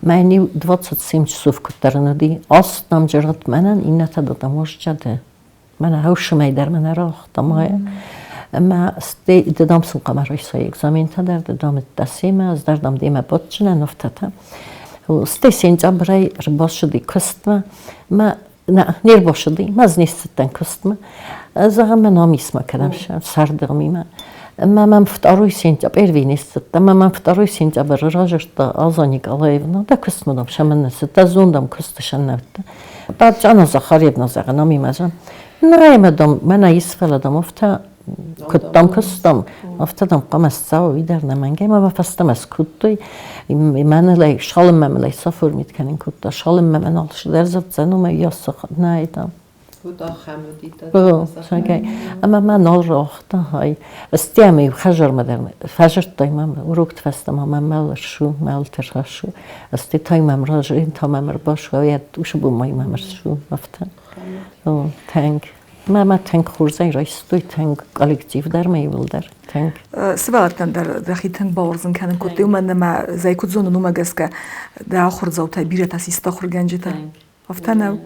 Мӕ иу 27 часов куыддӕр ын уыди, аст дам джыргъыт мӕнӕн, иннӕтӕ дам уазджады. Мӕнӕ хӕусымӕй дӕр мӕнӕ рауагъта мае. Ӕмӕ стӕй ды дам сын хъуамӕ райсай экзаментӕ дӕр, ды дам ӕддӕсемӕ, ӕз дӕр дам демӕ бадджынӕн афтӕтӕ. Стӕй сентябрӕй ӕрбацыди куыстмӕ, мӕ нӕ, не рбацыди, мӕ ӕз не сцыдтӕн куыстмӕ. Зӕгъӕм, мӕ намисмӕ кӕдӕм цардыгъмимӕ. Ӕмӕ мӕм второй сентябрь, первый не сцыдтӕн, ӕмӕ мӕм второй сентябры разырдта Аза Николаевна, дӕ куыстмӕ дам сӕмӕн нӕ цыдтӕ, зон дам куысты сӕн нӕ уыдтӕ. Татьяна Захарьевна зӕгъы, намимӕ зӕгъы, нӕ, дам, мӕнӕ ис, фӕлӕ дам афтӕ куыд дам куыстам, афтӕ дам хъуамӕ ссӕуа, уый дӕр нӕмӕнгӕй мӕ фӕстӕмӕ скодтой. Мӕныл шалынмӕ мыл ӕй саформит кӕнын кодта, шалынмӕ мӕ нал сдӕрзӕддзӕн, уымӕй йӕ нӕ дам. Ӕмӕ мӕ нал рауагъта хай. Стӕм-иу хӕдзармӕ дӕр фӕзырдтой мӕм урокты фӕстӕ ма мӕм мӕл ӕрсу, мӕл тӕрхӕссу. Стӕй та мӕм разы, та мӕм ӕрбасу, йӕ уыцы бон ма мӕм ӕрсу, афтӕ. Тынг. Мӕ мӕ тынг хорзӕй райстой, тынг коллектив дӕр мӕ иуылдӕр, тынг. Сывӕллӕттӕн дӕр дӕхи тынг бауарзын кӕнын кодтой, уымӕн ӕмӕ зӕй куыд зонын, уымӕ гӕсгӕ дӕ ахуырдзаутӕ бирӕтӕ систы ахуыргӕнджытӕ. Афтӕ нӕу?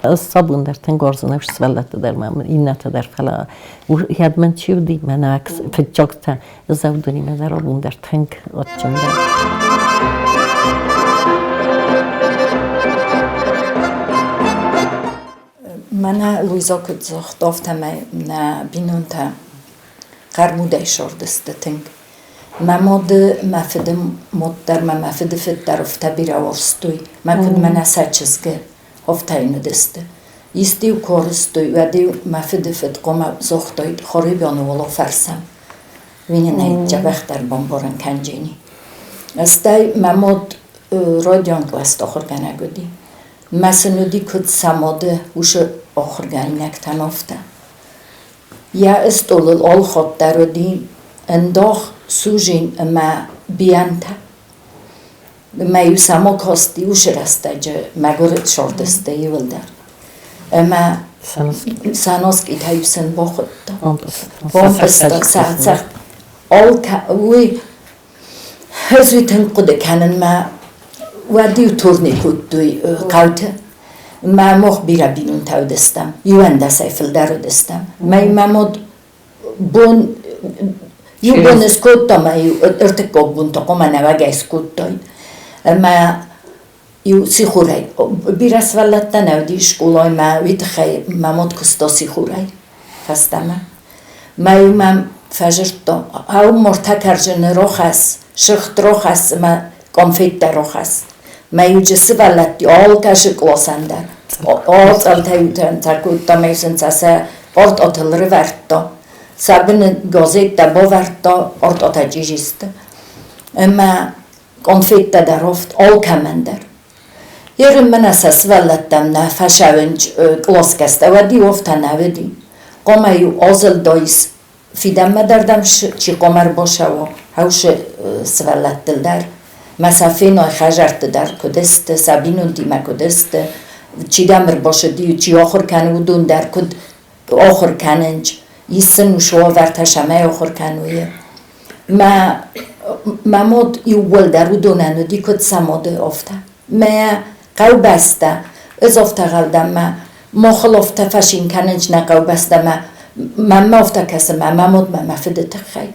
Ӕз сабон дӕр тынг уарзын сывӕллӕтты дӕр ма иннӕтӕ дӕр, фӕлӕ йӕд мын чи уыди, мӕнӕ фыццӕгтӕ Зӕвдунимӕ дӕр абон дӕр тынг адджын дӕн. Мӕнӕ Луиза куыд загъта, афтӕмӕй нӕ бинонтӕ хъӕрмудӕй сардысты тынг. Мӕ мады, мӕ фыды мад дӕр ма мӕ фыды фыд дӕр афтӕ бирӕ уарзтой, мӕ куыд мӕнӕ сӕ чызгы, афтӕ йын уыдысты. Исты-иу куы арызтой, уӕд-иу мӕ фыды фыд хъуамӕ загътаид, Харебианы уал афӕрсӕм. Уый нын ӕй дзӕбӕхдӕр бамбарын кӕнджени. Стӕй мӕ мад райдиан кълӕсты ахуыргӕнӕг уыди. Мӕ сын уыди куыд сӕ мады усы ахуыргӕнинӕгтӕн, афтӕ. Йӕ стъолыл алыхатт дӕр уыди ӕндах, сужин ӕмӕ бийӕнтӕ. Ӕмӕ-иу сӕм акасти уыцы рӕстӕджы мӕгуыр сардысты иуылдӕр. Ӕмӕ Саноскъитӕ-иу сын бахуыдта. Бампъызта сӕ цӕхх. Уый ӕз уый тынг хъуыды кӕнын, мӕ уӕд-иу турне кодтой хъӕуты. Мӕ мах бирӕ бинонтӕ уыдыстӕм, иуӕндӕсӕй фылдӕр уыдыстӕм. Мӕ мӕ мад бон иу бон скодта мӕ иу ӕртыккаг бон та хъуамӕ нӕуӕгӕй скодтаид. Ӕмӕ иу сихорӕй бирӕ сывӕллӕттӕ нӕ уыди скъолайы мӕ уый тыххӕй мӕ мад куыста сихорӕй фӕстӕмӕ. Мӕ-иу мӕм фӕзырдта, ау, муртӕ кӕрдзыны рохӕсс, сыгъд рохӕсс ӕмӕ къонфеттӕ рохӕсс. Мӕ-иу сывӕллӕтти алкӕцы къласӕн дӕр ацъӕлтӕ-иу кодта мӕ-иу сын сӕ сӕ пъартъатыл рывӕрдта, сӕ быны газеттӕ бавӕрдта, пъартъатӕ чъизи сты. Ӕмӕ къонфеттӕ дӕр офт алкӕмӕн дӕр. Ерын мӕнӕ сӕ сывӕллӕттӕм нӕ фӕсӕвынч къласгӕстӕ, уӕд-иу офтӕ нӕ уыди. Хъуамӕ-иу азылдаис фидӕнмӕ дӕр дӕм чи хъуамӕ ӕрбацӕуа, хӕусы сывӕллӕттыл дӕр. Мӕ сӕ фенай хӕдзӕртты дӕр куыд сты, сӕ бинонтимӕ куыд сты, чи дӕм ӕрбацыди, чи ахуыр кӕны, уыдон дӕр куыд ахуыр кӕнынц, ис сын уыцы уавӕртӕ цӕмӕй ахуыр кӕной. Мӕ, мӕ мад иууылдӕр уыдонӕн уыди, куыд сӕ мады, афтӕ. Мӕ хъӕубӕстӕ, ӕз афтӕ гъӕлдӕн, мӕ махыл афтӕ фӕцин кӕнынц нӕ хъӕубӕстӕмӕ, мӕнмӕ афтӕ кӕсы мӕ мӕ мадмӕ мӕ фыды тыххӕй.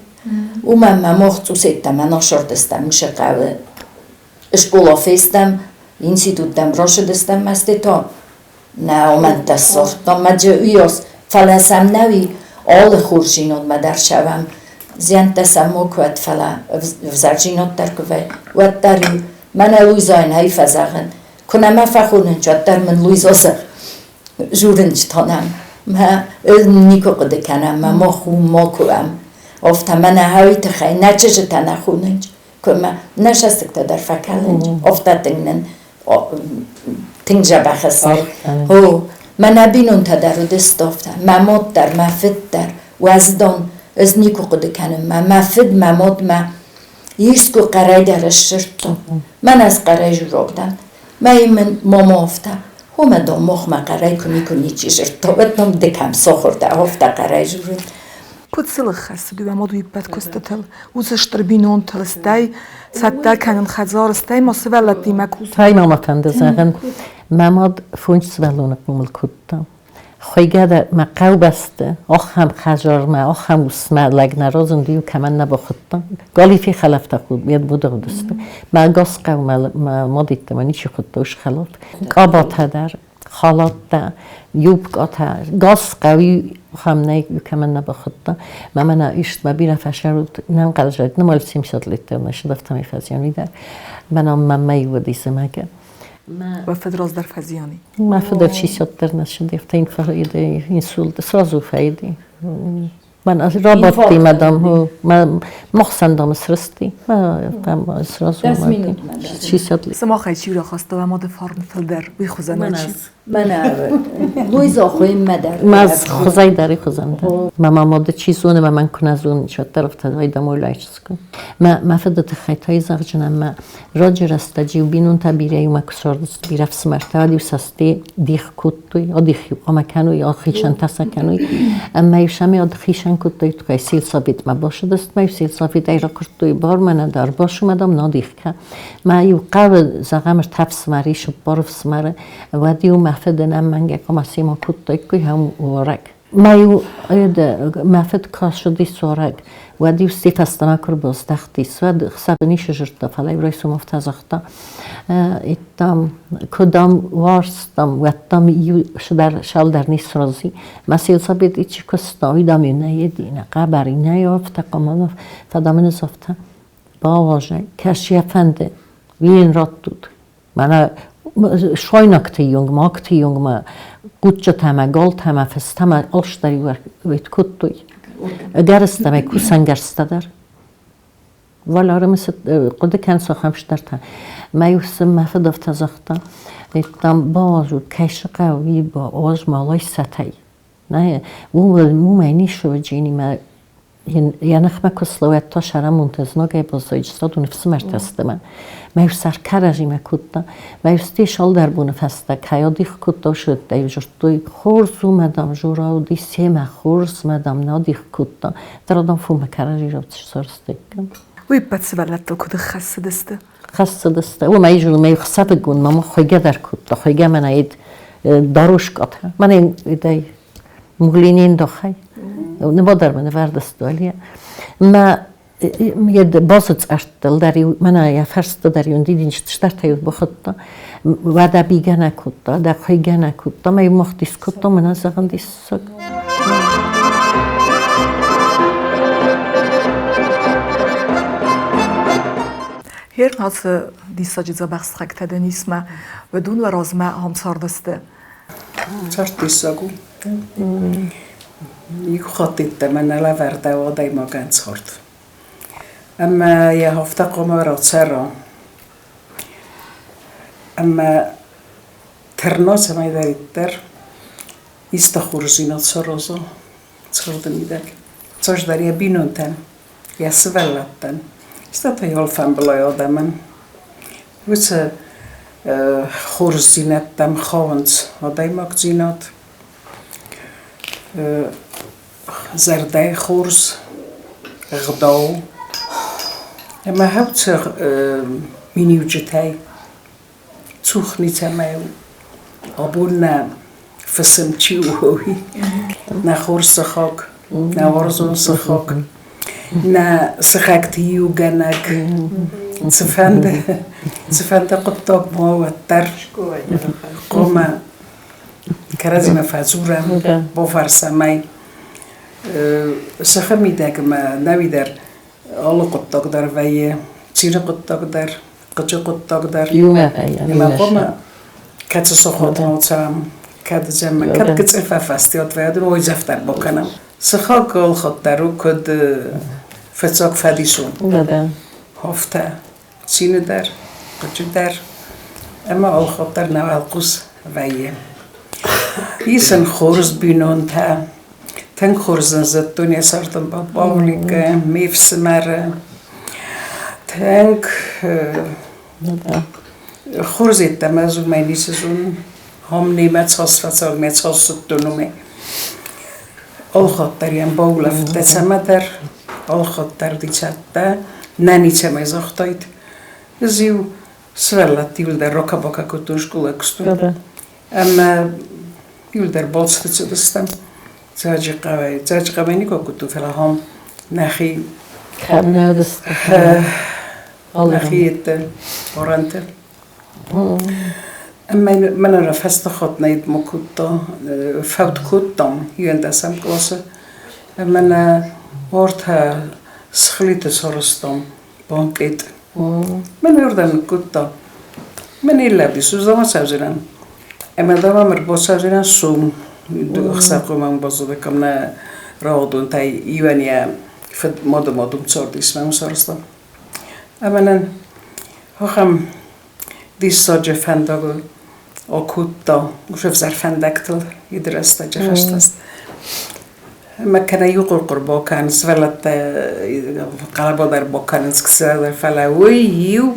Уымӕн мӕ мах цъусеттӕ мӕ насырдыстӕм уыцы хъӕуы. Скъола фестӕм, институттӕм рацыдыстӕм мӕсты та нӕ омӕнтӕ ссардтам мӕ джы уыйас, фӕлӕ сӕм нӕуи алы хорздзинадмӕ дӕр цӕуӕм. Зиӕнттӕ сӕм макуы уӕд, фӕлӕ ӕвзӕрдзинад дӕр куы вӕййы, уӕддӕр-иу мӕнӕ Луизайӕн ӕй фӕзӕгъын, куы нӕ мӕ фӕхонынц, уӕддӕр мын Луиза журынч тонӕм. Мӕ никуы хъуыды кӕнӕм, мӕ мах у, макуы уӕм. Афтӕ мӕнӕ хӕуи тыххӕй нӕ чызджытӕ нӕ хонынц, куы мӕ нӕ сӕстыгтӕ дӕр фӕкӕлынц, афтӕ тынг нын тынг дзӕбӕх сты. О, мӕнӕ бинонтӕ дӕр уыдысты афтӕ. Мӕ мад дӕр, мӕ фыд дӕр, уӕздан, ӕз никуы хъуыды кӕнын, мӕ мӕ фыд, мӕ мад, мӕ. Искуы хъӕрӕй дӕр ысдзырдтон. Мӕн ӕз хъӕрӕй журок дӕн. Мӕ мын момо афтӕ. Уымӕ дон мохмӕ хъӕрӕй куы никуы ничи дзырдта, уӕд мӕм ды кӕм сохуыр дӕ, афтӕ хъӕрӕй дзурын. Куыд сыл ӕххӕссыд уӕ мад уе ппӕт куыстытыл, уыцы стыр бинонтыл, стӕй цӕттӕ кӕнын хӕдзар, стӕй ма сывӕллӕттимӕ кусын. Стӕй ма мӕ фӕнды зӕгъын, мӕ мад фондз сывӕллоны хъомыл кодта. Хуыйгӕ дӕр мӕ хъӕубӕсты ахӕм хӕдзармӕ, ахӕм усмӕ лӕг нӕ разынд, иу кӕмӕн нӕ бахуыдта. Галифе хӕлӕфтӕ уыдысты. Мӕ ӕгас хъӕумӕ мӕ мад йеддӕмӕ ничи хуыдта ус хӕлаф. Къабатӕ дӕр, халаттӕ, юбкъатӕ, гас хъӕуи ахӕм нӕй, кӕмӕн нӕ бахуыдта. Мӕ мӕнӕ ист мӕ бирӕ фӕсӕрут, нӕнхъӕлзӕг, нымӕл 70 литр нӕ сыдӕфтӕмӕй фӕзиан уый дӕр. Мӕнӕ мӕ мӕй уыди зымӕгы. Уӕ фыд раздӕр фӕзиани? Мӕ фыд ӕрчисӕддӕр нӕ ссыди, афтӕ инсульт сразу фӕиди. Мӕн рабадти мӕ дам, махсӕн дам срысти. Сразу чисӕд. Сымахӕй чи рахаста уӕ мады фарн фылдӕр, уый хуызӕн чи? Мӕнӕ Луиза хуыйынмӕ дӕр. Мӕ хуызӕй дӕр и хуызӕн дӕр. Мӕ мамады чи зоны, мӕ мӕн куы нӕ зоны, уӕддӕр афтӕ айдам ойлайчыску. Мӕ фыды тыххӕй та зӕгъджын ӕмӕ Раджы рӕстӕджы-иу бинонтӕ бирӕ иумӕ куы цардысты, бирӕ ӕфсымӕртӕ, уӕд-иу сӕ сте дих кодтой, адих-иу хъуамӕ кӕной, ахицӕнтӕ сӕ кӕной. Ӕмӕ-иу сӕм хицӕн кодтой тыххӕй сельсоветмӕ бацыдысты, мӕ-иу сельсоветӕй ракуырдтой бар, мӕнӕ дӕр басу, мӕ дам, нӕ дих кӕ. Мӕ-иу хъӕуы, зӕгъӕм, ӕртӕ ӕфсымӕры ис, цыппар ӕфсымӕры, уӕд-иу мӕ фыдӕн ӕмӕнгӕ хъуамӕ семӕ кодтаиккой ахӕм уарӕг. Мӕ-иу мӕ фыд кӕсыди цорӕг, уӕд-иу сси фӕстӕмӕ куы рбаздӕхтис, уӕд хсӕвы ницы зыдта, фӕлӕ-иу райсом афтӕ загъта, там, куы дам уарзтам, уӕд дам иу цалдӕр не срази. Мӕ сельсовет ичи куыста, уый дам нӕ еди, нӕ хъӕбӕр, нӕ афтӕ хъуамӕ, фӕлӕ мын ӕз афтӕ бауарзай, кӕс йӕ фӕнды, уый йын раттут. Мӕнӕ сойнӕгты ионгмӕ, агты ионгмӕ, хъуццытӕмӕ, галтӕмӕ, фыстӕмӕ алчидӕр кодтой. Ӕгӕрыстӕмӕй кусӕнгӕрзтӕ дӕр. Валяры хъуыды кӕн цахӕм стӕртӕ. Мӕ иу сын мӕ фыд афтӕ загъта, там бауадзут, кӕй цы хъӕуы, уаз малай сӕтӕй. Нӕ, уымӕй ницы уыди, йӕ ныхмӕ куы слӕууӕд, та сарамонтӕ знагӕй баззайдысты, уыдон ӕфсымӕртӕ сты мӕ. Мӕ сӕр кӕрӕдзимӕ кодта. Мӕ стӕй цалдӕр боны фӕстӕ кӕй адих кодта, уыдӕттӕй дзырдтой, хорз у, мӕ дам, Жора уыди семӕ, хорз, мӕ дам, нӕ адих кодта. Дӕр адӕм фумӕ кӕрӕдзи рацӕрстыккам. Уый ӕппӕт сывӕллӕттыл куыд ӕххӕссыдысты? Хӕссыдысты. Уымӕй зоны, хсӕвыгон мӕм хуыйгӕ дӕр кодта, хуыйгӕ мӕнӕ дарушкъатӕ. Мӕнӕ идӕй Муглинин дохай. Ныводар мын ӕвӕрдыстуалия. Мӕ базыцъӕрттыл дӕр-иу, мӕнӕ йӕ фӕрсты дӕр-иу дидинджыты стӕртӕ-иу бахуыдта. Уӕдӕ бигӕ нӕ кодта, дӕ хуыйгӕ нӕ кодта, мӕ-иу мах дис кодта, мӕнӕ зӕгъын диссаг. Хер ацы диссаджы дзӕбӕх сыхӕгтӕ дын ис мӕ уыдон уӕ размӕ ам цардысты. Цард диссаг у. Иу хатт йеддӕмӕ нӕ лӕвӕрдӕуы адӕймагӕн цард. Ӕмӕ йӕ афтӕ хъуамӕ рацӕра. Ӕмӕ тырна цӕмӕйдӕриддӕр исты хорздзинад сараза царды мидӕг. Цасдӕр йӕ бинонтӕн, йӕ сывӕллӕттӕн, стӕй та йӕ алфамбылай адӕмӕн. Уыцы хорздзинӕдтӕм хауынц адӕймагдзинад, зӕрдӕйы хорз, ӕгъдау ӕмӕ хӕццӕ миниуджытӕй цух ницӕмӕй у. Абон нӕ фысым чи у, уый нӕ хорз сыхаг, нӕ уарзон сыхаг, нӕ сыхӕгты иугӕнӕг, цыфӕнды, цыфӕнды хъуыддаг ма уӕддӕр хъуамӕ кӕрӕдзимӕ фӕдзурӕм, бафӕрсӕм ӕй. Сыхы мидӕг ӕмӕ нӕуи дӕр алы хъуыддаг дӕр вӕййы, цины хъуыддаг дӕр, хъыджы хъуыддаг дӕр. Иумӕ Ӕмӕ хъуамӕ кӕцы сохотмӕ цӕуӕм, кӕд зӕмӕ, кӕд гыццыл фӕфӕстиат вӕййы, уойдзӕф дӕр бакӕнӕм. Сыхаг ӕлхӕд дӕр у куыд фыццаг фӕдисон. Афтӕ цины дӕр, хъыджы дӕр ӕмӕ ӕлхӕд дӕр нӕ уӕлхъус вӕййы. Ис ын хорз бинонтӕ, тынг хорз ын зыдтон йӕ цардӕмбал Павликы, ме фсымӕры. Тынг хорз йеддӕмӕ ӕз уымӕй ницы зонын. Хом немӕ цас фӕцӕуӕг, ме цас цыдтон уымӕй. Алхатт дӕр йӕм баулӕфыдтӕ цӕмӕдӕр, алхатт дӕр уыди цӕттӕ, нӕ ницӕмӕй загътаид. Ӕз-иу сывӕллӕтты иуылдӕр ракӕ-бакӕ кодтон скъолайы куыстон. Ӕмӕ иуылдӕр балцыты цыдыстӕм Дзӕуджыхъӕуӕй. Дзӕуджыхъӕумӕ никуы кодтон, фӕлӕ ахӕм нӕхи нӕхи орӕнты. Ӕмӕ мӕнӕ фӕстӕхатт нӕ ма кодта, фӕуд кодтам иуӕндӕсӕм къласы. Ӕмӕ нӕ уартӕ Схлиты сарӕзтам банкет. Мӕнӕ уырдӕм ныккодта. Мӕнӕ лӕбис, уызӕн ацӕудзынӕн. Ӕмӕ дам ӕрбацӕудзынӕн сом. Ӕхсӕвхъомӕн баззадаккам нӕ рауагъдонтӕй иуӕн йӕ фыд мады мад уым цардис, мӕ уым сарӕзтам. Ӕмӕ нын ахӕм диссаджы фӕндагыл акодта, ӕвзӕр фӕндӕгтыл иды рӕстӕджы хӕстӕст. Ӕмӕ кӕнӕ иу хъуыр-хъуыр бакӕн, сывӕллӕттӕ хъӕлӕба дӕр бакӕнынц, фӕлӕ уый иу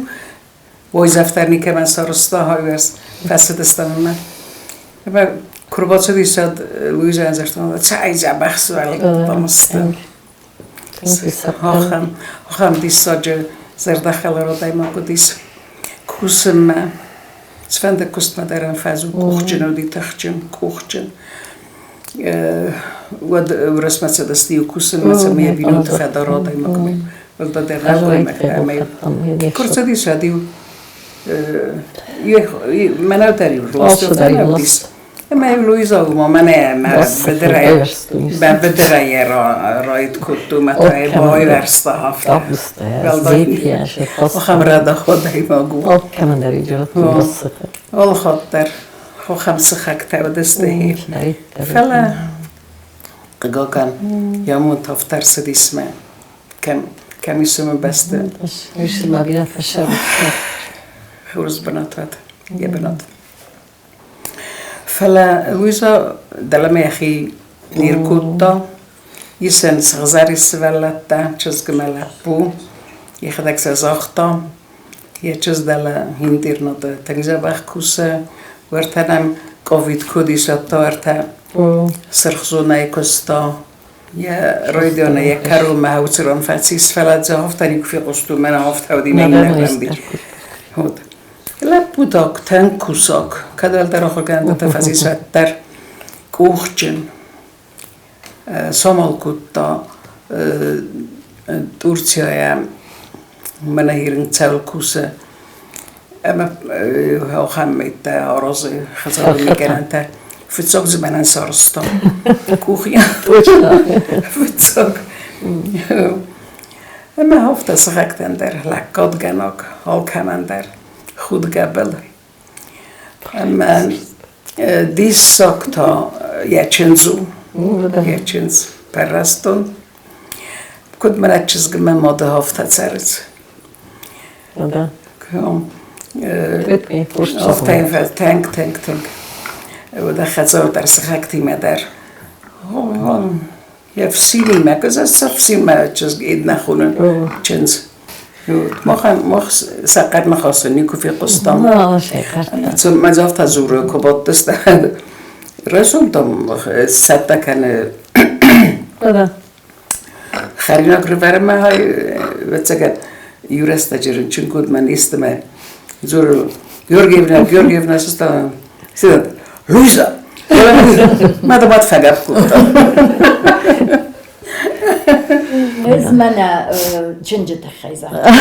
уайдзӕф дӕр никӕмӕн сарӕзта, хайуӕрц фӕцыдыстӕм ӕмӕ ӕмӕ куы рбацыдис, уӕд Луизӕйӕн загътон, цӕй дзӕбӕх сывӕллӕттӕ сты. Ахӕм, ахӕм диссаджы зӕрдӕхӕлар адӕймаг уыдис. Кусынмӕ, цыфӕнды куыстмӕ дӕр ӕм фӕзынд къухджын уыди, тыхджын, къухджын. Уӕд уырысмӕ цыдысты иу кусынмӕ, цӕмӕй йӕ бинонты фӕдар адӕймаг уӕлдайдӕр нӕлгоймӕгтӕ ӕмӕ куы рцыдис, уӕд-иу мӕнӕу дӕр-иу ластой, уыдис. Ӕмӕ Луиза уымӕ мӕнӕ мӕ быдырӕй мӕ быдырӕй райд кодтон, мӕ та байвӕрста афтӕ. Ахӕм рӕдауадӕймаг у. Алхатт дӕр ахӕм сыхӕгтӕ уыдысты. Фӕлӕ, хъыгагӕн, йӕ амонд афтӕ ӕрцыдис мӕ кӕм кӕм ис уымы бӕсты. Хорз бынат уӕд, йӕ бынат. Фӕлӕ Луиза дӕлӕмӕ йӕхи не ркодта. Исӕн сыгъзӕрин сывӕллӕттӕ, чызг ӕмӕ лӕппу. Йӕхӕдӕг сӕ загъта, йӕ чызг дӕлӕ интернаты тынг дзӕбӕх кусы. Уӕртӕ нӕм ковид куыд ис, уӕд та уӕртӕ сырх зонӕйы куыста. Йӕ райдианы йӕ кӕронмӕ уыцы ран фӕцис, фӕлӕ дзы афтӕ никуы фехъуыстон, мӕнӕ афтӕ уыди мӕ иннӕрдӕм. Вот. Лӕппу так тынг кусаг, кӕд уӕлдӕр ахуыргӕнӕндӕттӕ фӕцис, уӕддӕр къухджын самал кодта Турцияйӕ мӕнӕ ирын цӕуыл кусы ӕмӕ ахӕм мӕйттӕ аразы хӕдзарон мигӕнӕнтӕ. Фыццаг дзы мӕнӕн сарӕзта кухня. Фыццаг. Ӕмӕ афтӕ сыхӕгтӕн дӕр лӕггадгӕнӕг, алкӕмӕн дӕр худгӕбыл. Ӕмӕ диссаг та йӕ чындз у, йӕ чындз Пӕррӕстон. Куыд мӕнӕ чызг мӕ мады афтӕ цӕрыц. Афтӕ тынг, тынг, тынг. Уыд хӕдзар дӕр сыхӕгтимӕ дӕр. Йе фсинимӕ, куыдз ӕфсинмӕ чызг иднӕ хонын чындз. Мах, мах сӕ хъӕр ныхасы никуы фехъуыстам. Мӕ афтӕ дзуры, куы бадтысты. Райсом там цӕттӕ кӕны хӕринаг рывӕрынмӕ, ӕвӕццӕгӕн, иу рӕстӕджы рынчын код мӕ нестымӕ дзуры Георгиевна, Георгиевна, сыстала. Луиза! Мӕ мад фӕгӕпп кодта. Ӕз мӕнӕ чынджы тыххӕй загътон.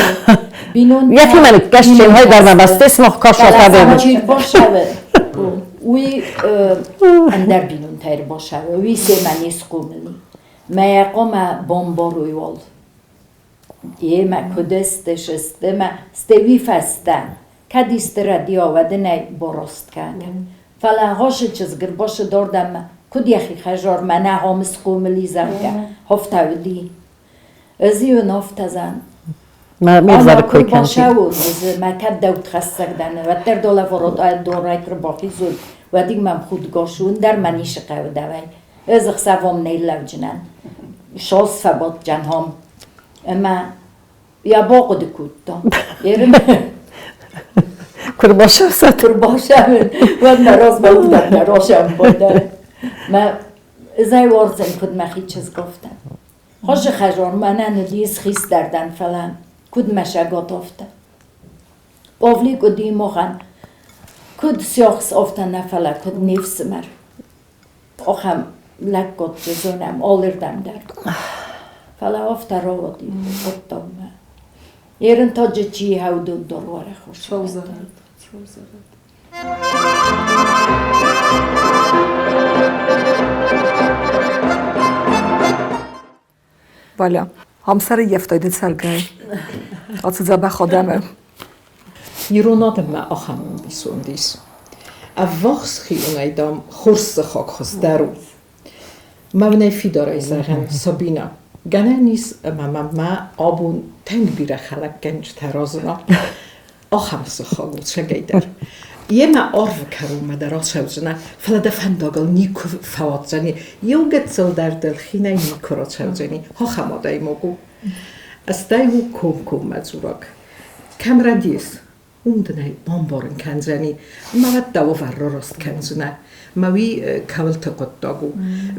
Бинонтӕ Йӕхимӕ ныккӕсджын, хайдармӕ бастес мох кашата Чи рбашавы, уый ӕндӕр бинонтӕ ӕрбашавы, уый семӕ не схъомыл и. Мӕ хъомӕ бамбарой уал. Емӕ куыд сты, сысты мӕ стӕй уый фӕстӕ, кӕд исты рӕдийа, уӕд ын ӕй бараст кӕны. Фӕлӕ Гошы чызг ӕрбацыд ардӕм, куыд йӕхи хӕдзармӕ нӕ хъомыс хъомыл и, зӕгъгӕ, афтӕ уыди. Ӕз-иу ын афтӕ зӕгъын. Ме взӕры кой кӕнти. Башӕуон, ӕз мӕ кӕд дӕудхӕссӕг дӕн, уӕддӕр долӕвӕрод дорӕй куы рбахизон, уӕд-иу мӕм худгӕс у, ӕндӕр мӕ ницы хъӕуы дӕуӕй. Ӕз ӕхсӕвон ныллӕуджынӕн. Сос фӕбадджӕн хом. Ӕмӕ Йӕ бахъуыды кодта. Ерын Куы рбасӕфсат. Куы рбасӕфын, уӕд мӕ размӕ уыдӕр нӕ расӕмбӕлдӕн. Мӕ ӕз ӕй уарзын, куыд мӕхи чызг, афтӕ. Хуызы хӕзон мӕнӕн уыдис хистӕр дӕн, фӕлӕ куыд мӕ сӕгат, афтӕ. Павлик уыди махӕн куыд сиахс, афтӕ нӕ, фӕлӕ куыд не фсымӕр. Ахӕм лӕггадджы зонӕм алырдӕм дӕр. Фӕлӕ афтӕ рауади хъуыддагмӕ. Ерын та чи хӕудон дӕр уӕрӕх Валя, ам сӕрыййӕфтай ды цӕргӕй. Ацы дзӕбӕх адӕмы. Ирон адӕммӕ ахӕм ӕмбисонд ис. Ӕввахс хионӕй, дам, хорз сыхаг хуыздӕр у. Мӕнӕй фидарӕй зӕгъӕн, Сабина, гӕнӕн ис ӕмӕ мӕм абон тынг бирӕ хӕлӕггӕнджытӕ разына. Ахӕм сыхаг у цӕгӕйдӕр. Йемӕ арвы кӕронмӕ дӕр ацӕудзынӕ, фӕлӕ дӕ фӕндагыл никуы фӕуадздзӕни, иу гыццыл дӕр дыл хинӕй никуы рацӕудзӕни. Ахӕм адӕймаг у. Стӕй у комкоммӕ дзурӕг. Кӕм рӕдийыс, уым дын ӕй бамбарын кӕндзӕни, ӕмӕ уӕд дӕ уавӕр рараст кӕндзынӕ. Мӕ уый кӕуылты хъуыддаг у.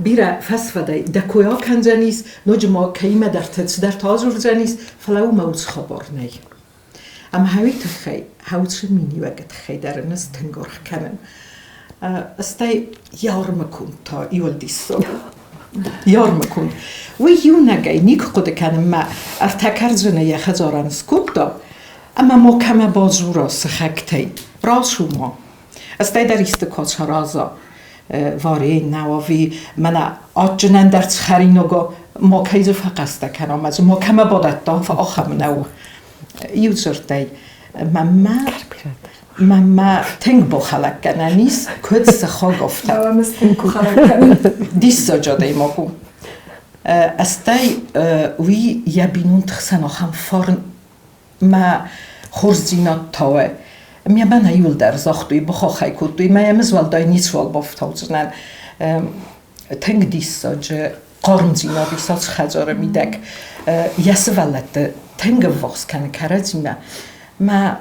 Бирӕ фӕсфӕдӕй дӕ кой акӕндзӕнис, ноджы ма кӕимӕдӕрты цыдӕртӕ адзурдзӕнис, фӕлӕ уымӕ уыцы хабар нӕй. Ӕмӕ хауи тыххӕй, хауцы миниуӕгы тыххӕй дӕр ын ӕз тынг аргъ кӕнын. Стӕй йӕ армыконд та иуыл диссаг у. Йӕ армыконд. Уый иунӕгӕй никуы хъуыды кӕнын мӕ ӕртӕ кӕрдзыны йӕ хӕдзарӕн скодта, ӕмӕ ма кӕмӕ бадзура сыхӕгтӕй, рацу ма. Стӕй дӕр исты куы сараза, варенье ӕви мӕнӕ адджын ӕндӕр цӕхӕринаг ма кӕй дзы фӕхъӕстӕ кӕна, ӕмӕ дзы ма кӕмӕ бадӕтта, ахӕм нӕу. Иу дзырдӕй, мӕнмӕ мӕнмӕ тынг бахӕлӕг кӕнӕн ис, куыд сыхаг, афтӕ. Диссаджы адӕймаг у. Стӕй уый йӕ бинонты хсӕн ахӕм фарн мӕ хорздзинад тауы. Мӕ мӕнӕ иуылдӕр загътой, бахаххӕй кодтой, мӕ йӕм ӕз уӕлдай ницуал бафтаудзынӕн. Тынг диссаджы хъармдзинад ис ацы хӕдзары мидӕг. Йӕ сывӕллӕтты тынг ӕввахс кӕны кӕрӕдзимӕ. Мӕ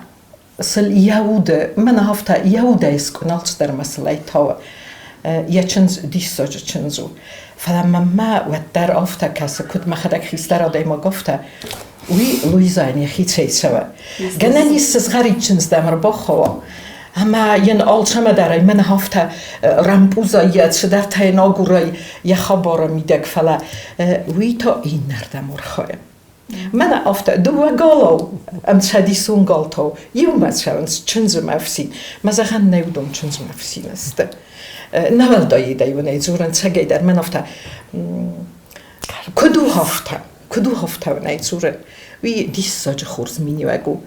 сыл йӕ уды, мӕнӕ афтӕ йӕ удӕй скъуын алцыдӕр мӕ сыл ӕй тауы. Йӕ чындз диссаджы чындз у. Фӕлӕ мӕнмӕ уӕддӕр афтӕ кӕсы, куыд мӕхӕдӕг хистӕр адӕймаг, афтӕ. Уый Луизайӕн йӕхицӕй цӕуы. Гӕнӕн ис сызгъӕрин чындз дӕм ӕрбахауа, ӕмӕ йын алцӕмӕ дӕр ӕй мӕнӕ афтӕ рӕмпъуза йӕ цыдӕртӕ йын агурай йӕ хабары мидӕг, фӕлӕ уый та иннӕрдӕм архайы. Мӕнӕ афтӕ дыууӕ галау, ӕмцӕдисон галтау иумӕ цӕуынц чындзы мӕ ӕфсин. Мӕ зӕгъӕн нӕй уыдон чындзы мӕ ӕфсин сты. Нӕ уӕлдай уынӕй дзурын цӕгӕйдӕр мӕн афтӕ куыд у афтӕ, куыд у афтӕ уынӕй дзурын, уый диссаджы хорз миниуӕг у.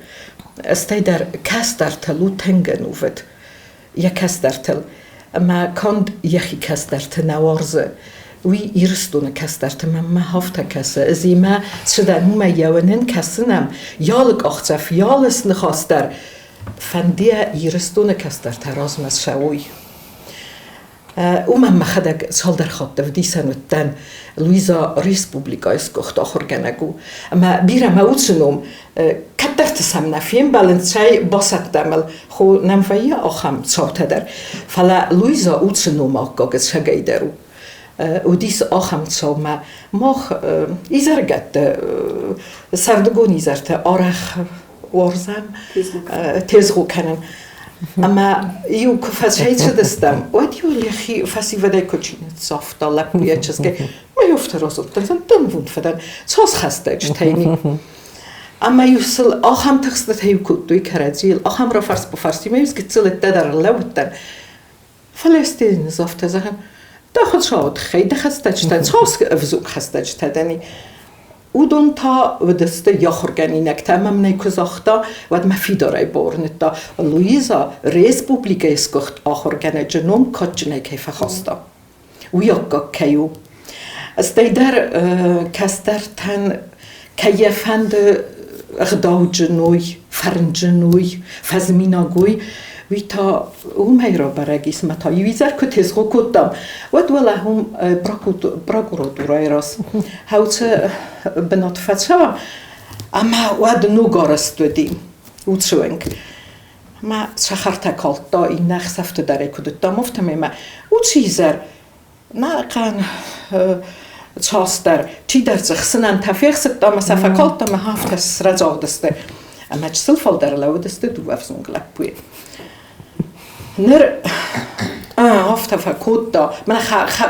Стӕй дӕр кӕстӕртыл у тынг ӕнувыд. Йӕ кӕстӕртыл. Ӕмӕ канд йӕхи кӕстӕрты нӕ уарзы, уый Ирыстоны кӕстӕрты мӕнмӕ афтӕ кӕсы, ӕз имӕ цыдӕн уымӕй йӕ уынын, кӕсын ӕм, йӕ алы къахдзӕф, йӕ алы ныхас дӕр. Фӕнды йӕ Ирыстоны кӕстӕртӕ размӕ цӕуой. Уымӕн мӕхӕдӕг цалдӕр хатты ӕвдисӕн уыдтӕн. Луиза республикӕйы сгуыхт ахуыргӕнӕг у. Ӕмӕ бирӕ мӕ уыцы ном кӕддӕрты сӕм нӕ фембӕлынц, цӕй басӕттӕм ыл, хо нӕм вӕййы ахӕм цаутӕ дӕр. Фӕлӕ Луиза уыцы ном аккаг ӕцӕгӕйдӕр у. Уыдис ахӕм цаумӕ. Мах изӕргӕтты, сӕрдыгон изӕрты арӕх уарзӕм тезгъо кӕнын. Ӕмӕ иу куы фӕцӕйцыдыстӕм, уӕд-иу йӕхи фӕсивӕдӕй куы чи ныццавта лӕппуйӕ чызгӕй, мӕ афтӕ разылдтӕн, дӕнвонд фӕдӕн, цас хӕстӕджытӕй ни. Ӕмӕ-иу сыл ахӕм тыхстытӕ-иу кодтой кӕрӕдзийыл, ахӕм рафарс-бафарстимӕ-иу гыццыл ӕддӕдӕр лӕууыдтӕн. Фӕлӕ стӕй афтӕ зӕгъӕм, дӕ хуыцауы тыххӕй, дӕ хӕстӕджытӕ, цас ӕвзонг хӕстӕджытӕ дӕн и, уыдон та уыдысты йӕ ахуыргӕнинӕгтӕ ӕмӕ мын ӕй куы загъта, уӕд мӕ фидарӕй бауырныдта, Луиза республикӕйы сгуыхт ахуыргӕнӕджы ном кадджынӕй кӕй фӕхаста, уый аккаг кӕй у. Стӕй дӕр кӕстӕртӕн кӕй йӕ фӕнды ӕгъдауджын уой, фӕрнджын уой, фӕзминаг уой, уый та уымӕй рабӕрӕг ис, ӕмӕ та иу изӕр куы тезгъо кодтам, уӕд уӕлӕ уым прокуратурӕйы раз хӕуцы бынат фӕцӕуӕм. Ӕмӕ уӕд ног арӕзт уыди уыцы уынг. Ӕмӕ цӕхӕртӕ калдта, иннӕ ӕхсӕвты дӕр ӕй куыд уыдтам, афтӕмӕй мӕ уыцы изӕр нӕхъӕн цасдӕр чидӕр дзы хсынӕнтӕ фехсыдта ӕмӕ сӕ фӕкалдта ӕмӕ афтӕ срӕдзагъдысты. Ӕмӕ чысыл фалдӕр лӕууыдысты дыууӕ ӕвзонг лӕппуйы. Ныр афтӕ фӕкодта, мӕнӕ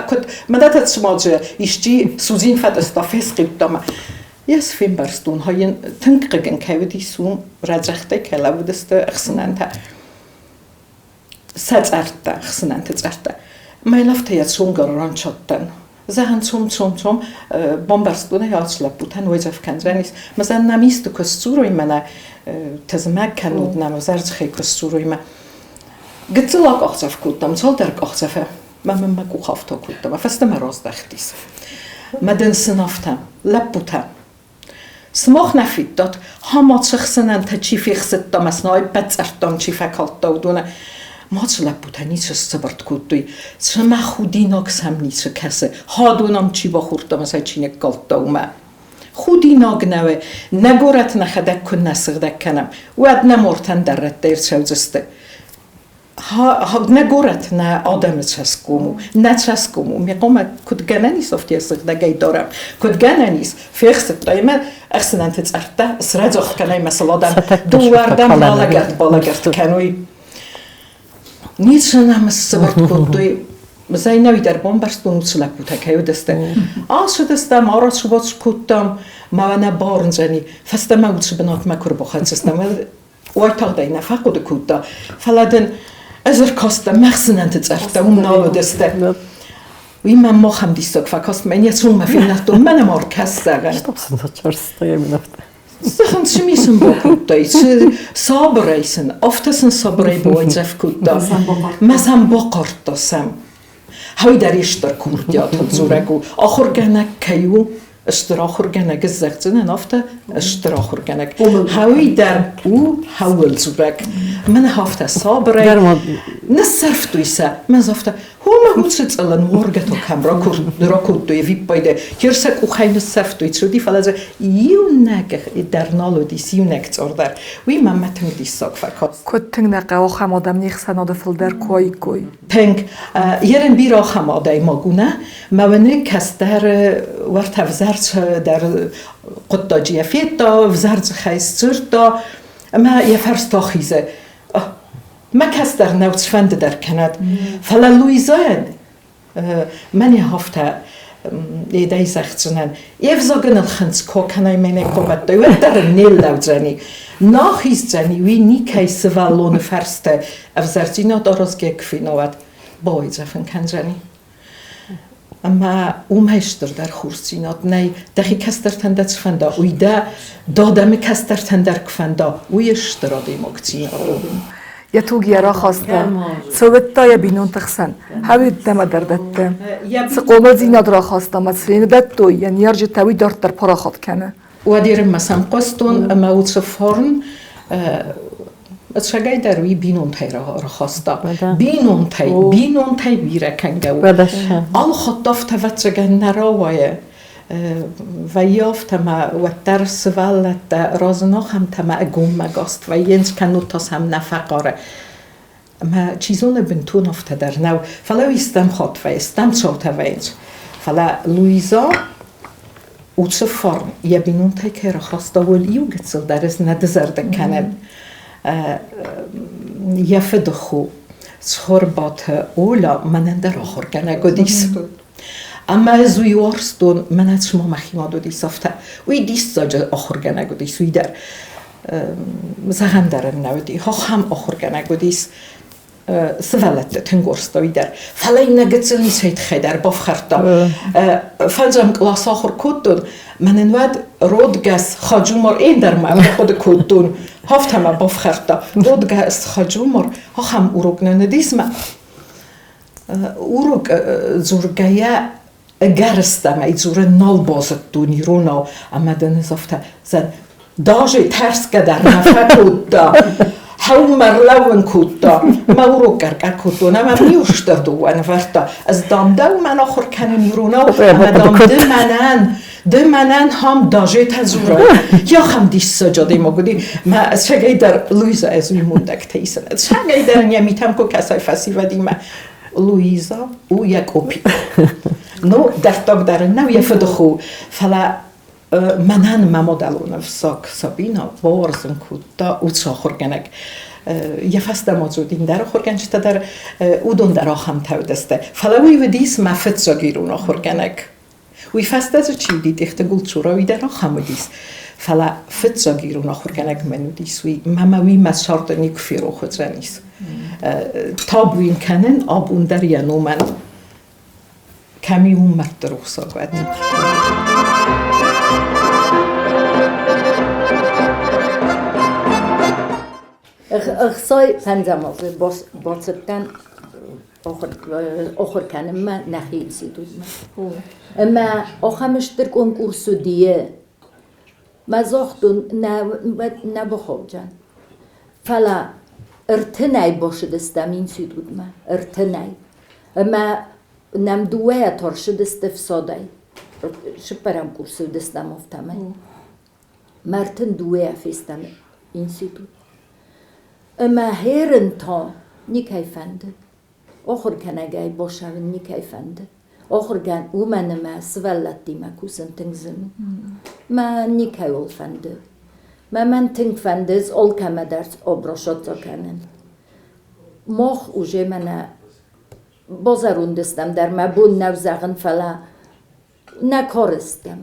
куыд мӕнӕ та цыма дзы исчи судзин фӕтъыста, фесхъиудта мӕ. Ӕз фембӕрстон, йын тынг хъыг ын кӕй уыдис, уым рӕдзӕгъдтӕй кӕй лӕууыдысты ӕхсынӕнтӕ. Сӕ цъӕрттӕ, ӕхсынӕнты цъӕрттӕ. Мӕ йын афтӕ йӕ цонгӕ ранчадтӕн. Зӕгъын, цом, цом, цом, бамбӕрстон ӕй, ацы лӕппутӕн уайдзӕф кӕндзӕнис. Мӕ зӕн нӕм исты куы сдзурой, мӕнӕ тызмӕг кӕнут нӕм, ӕвзӕр дзыхӕй куы сдзурой мӕ. Гыццыл акъахдзӕф кодтам, цалдӕр къахдзӕфы. Мӕ мын мӕ къух афтӕ кодта, мӕ фӕстӕмӕ раздӕхтис. Мӕ дын сын афтӕ, лӕппутӕ, сымах нӕ федтат, хамацы хсӕнӕнтӕ чи фехсыдта мӕ сын ӕппӕт цъӕрттӕм чи фӕкалдта, уыдоны. Мацы лӕппутӕ ницы сцыбырт кодтой, цымӕ худинаг сӕм ницы кӕсы, хӕдон ӕм чи бахордта мӕ сӕ чи ныккалдта, уымӕ. Худинаг нӕу, нӕ горӕт нӕхӕдӕг куыннӕ сыгъдӕг кӕнӕм, уӕд нӕм ортӕн дӕр рӕттӕ ӕрцӕудзысты. Нӕ горӕт нӕ адӕмы цӕсгом у, нӕ цӕсгом у. Ме хъуамӕ куыд гӕнӕн ис, афтӕ сыгъдӕгӕй дарӕм. Куыд гӕнӕн ис, фехсыдта ӕмӕ ӕхсынӕнты цъӕрттӕ срӕдзагъд кӕнай мӕ сыл адӕм дыууӕрдӕм ралӕгӕрд-балӕгӕрд кӕной. Ницы нӕм сцыбырт кодтой. Зайнӕуи дӕр бамбӕрстон уыцы лӕппутӕ кӕй уыдысты. Ацыдыстӕм, арацу-бацу кодтам, мӕ нӕ барындзӕни. Фӕстӕмӕ уыцы бынатмӕ куы ӕрбахӕццӕ стӕм, уайтагъд ӕй нӕ фӕхъуыды кодта, фӕлӕ дын ӕз ӕркастӕн ме хсынӕнты цъӕрттӕ, уым нал уыдысты. Уый мӕм махӕм диссаг фӕкаст, мӕ не цунгмӕ феннадтон, мӕнӕ ма ӕркӕс, зӕгъӕн. Зӕгъын, цы ми сын бакодтай, цы сабырӕй сын, афтӕ сын сабырӕй бауайдзӕф кодта. Мӕ сӕм бахъардта сӕм. Хауй дӕр стыр курдиатыл дзурӕг у. Ахуыргӕнӕг кӕй у, стыр ахуыргӕнӕг зӕгъдзынӕн афтӕ, стыр ахуыргӕнӕг. Хауй дӕр у хауыл дзурӕг. Мӕнӕ афтӕ сабырӕй ныссӕрфтой сӕ. Мӕ афтӕ, Хомӕ уыцы цъылын уоргӕ то кӕм ракодтой ӕвиппайды, йе сӕ къухӕй ныссӕрфтой цуди, фӕлӕ дзы иунӕг дӕр нал уыдис, иунӕг цъор дӕр. Уый мӕнмӕ тынг диссаг фӕкаст. Куыд тынг нӕ хъӕуы ахӕм адӕм не хсӕнады фылдӕр куы уаиккой. Тынг. Ерын бирӕ ахӕм адӕймаг у, нӕ? Мӕ уыны кӕстӕр уӕртӕ ӕвзӕр дӕр хъуыддаджы йӕ федта, ӕвзӕр дзыхӕй сдзырдта ӕмӕ йӕ фӕрстӕ хизы. Мӕ кӕстӕр нӕу цыфӕнды дӕр кӕнӕд, фӕлӕ Луизӕйӕн мӕн афтӕ едӕй зӕгъдзынӕн, йе взагӕн ӕлхынцъ ко кӕнай мӕнӕ комӕттӕй, уӕддӕр ын не ллӕудзӕни. Нахиздзӕни уый никӕй сывӕллоны фӕрстӕ ӕвзӕрдзинад аразгӕ куы фенауӕд, бауайдзӕф ын кӕндзӕни. Ӕмӕ уымӕй стырдӕр хорздзинад нӕй. Дӕхи кӕстӕртӕн дӕ цы фӕнда, уый дӕ дадӕмы кӕстӕртӕн дӕр куы фӕнда, уый стыр адӕймагдзинад у. Йӕ туг йӕ рахаста, цӕуыдта йӕ бинонты хсӕн, хауидтӕмӕ дӕр дӕтты. Цы хъомылдзинад рахаста ӕмӕ цы йын дӕттой, йӕ ныййарджытӕ уый дарддӕр парахат кӕны. Уӕд ерынмӕ сӕм хъуыстон ӕмӕ уыцы фарн ӕцӕгӕйдӕр уый бинонтӕй рахаста. Бинонтӕй, бинонтӕй бирӕ кӕнгӕ у. Алхатт афтӕ ӕвӕццӕгӕн нӕ рауайы. Вӕййы афтӕ ӕмӕ уӕддӕр сывӕллӕттӕ разын ахӕмтӕ ӕмӕ ӕгоммӕгаст вӕййынц, кӕннод та сӕм нӕ фӕхъары. Ӕмӕ чи зоны бынтон афтӕ дӕр нӕу, фӕлӕ уый стӕм хатт вӕййы, стӕм цаутӕ вӕййынц. Фӕлӕ Луиза уыцы фарн йӕ бинонтӕй кӕй рахаста, уый иу гыццыл дӕр ӕз нӕ дызӕрдыг кӕнын. Йӕ фыды хо Цхуырбаты Оля мӕнӕн дӕр ахуыргӕнӕг уыдис. Ӕмӕ ӕз уый уарзтон, мӕнӕ цыма мӕхи мад уыдис, афтӕ. Уый диссаджы ахуыргӕнӕг уыдис, уый дӕр. Зӕгъӕн дӕр ын нӕ уыди. Ахӕм ахуыргӕнӕг уыдис. Сывӕллӕтты тынг уарзта уый дӕр. Фӕлӕ иннӕ гыццыл ницӕй тыххӕй дӕр бафхӕрдта. Фӕндзӕм къласы ахуыр кодтон, мӕнӕн уӕд родгӕс Хаджумар ӕндӕр мӕ хъуыды кодтон. Афтӕ мӕ бафхӕрдта. Родгӕс Хаджумар ахӕм урок нӕ уыдис мӕ урок дзургӕйӕ ӕгӕрыстӕмӕй дзурын нал базыдтон иронау ӕмӕ дын ӕз афтӕ даже тӕрсгӕ дӕр нӕ фӕкодта. Хӕумӕ рлӕууын кодта, мӕ урок гӕргӕр кодтон ӕмӕ мын иу стыр дыууӕ нывӕрдта. Ӕз дам дӕу мӕн ахуыр кӕнын иронау ӕмӕ дам ды мӕнӕн. Ды мӕнӕн хам дажетӕ дзурай. Йахӕм диссаджы адӕймаг уыди. Мӕ ӕцӕгӕйдӕр Луиза ӕз уый мондӕгтӕ исын. Ӕцӕгӕйдӕр ын йӕ митӕм куы кӕсай фӕсивӕдимӕ. Луиза у йӕ къопи. Ну, дӕрддаг дӕр ын нӕу йӕ фыды хо, фӕлӕ мӕнӕн мӕ мадӕлон ӕвзаг Сабина бауарзын кодта уыцы ахуыргӕнӕг. Йӕ фӕстӕ ма дзы уыди ӕндӕр ахуыргӕнджытӕ дӕр, уыдон дӕр ахӕмтӕ уыдысты. Фӕлӕ уый уыдис мӕ фыццаг ирон ахуыргӕнӕг. Уый фӕстӕ дзы чи уыди, Тъехты Гулцура, уый дӕр ахӕм уыдис. Фӕлӕ фыццаг ирон ахуыргӕнӕг мӕн уыдис уый, мӕ уый мӕ царды никуы ферох уыдзӕнис. Табу йын кӕнын абон дӕр йӕ номӕн. Кӕм и, уым мӕрдты рухсаг уӕд. Ӕхсай фӕндзӕм азы бацыдтӕн ахуыр кӕнынмӕ нӕхи институтмӕ. Ӕмӕ ахӕм стыр конкурс уыди. Мӕ загътон, нӕ, нӕ бахаудзӕн. Фӕлӕ ӕртынӕй бацыдыстӕм институтмӕ, ӕртынӕй. Ӕмӕ нӕм дыууӕйӕ тӕрсыдысты ӕфсадӕй. Цыппӕрӕм курсы уыдыстӕм афтӕмӕй. Мартын дыууӕйӕ фестӕм институт. Ӕмӕ хӕрын та никӕй фӕнды. Ахуыргӕнӕгӕй басӕвын никӕй фӕнды. Ахуыргӕн уымӕн ӕмӕ сывӕллӕттимӕ кусын тынг зын у. Мӕ никӕйуыл фӕнды. Мӕ мӕн тынг фӕнды ӕз алкӕмӕ дӕр обращаться кӕнын. Мах уже мӕнӕ базӕронд стӕм дӕр, мӕ бон нӕу зӕгъын, фӕлӕ нӕ кары стӕм.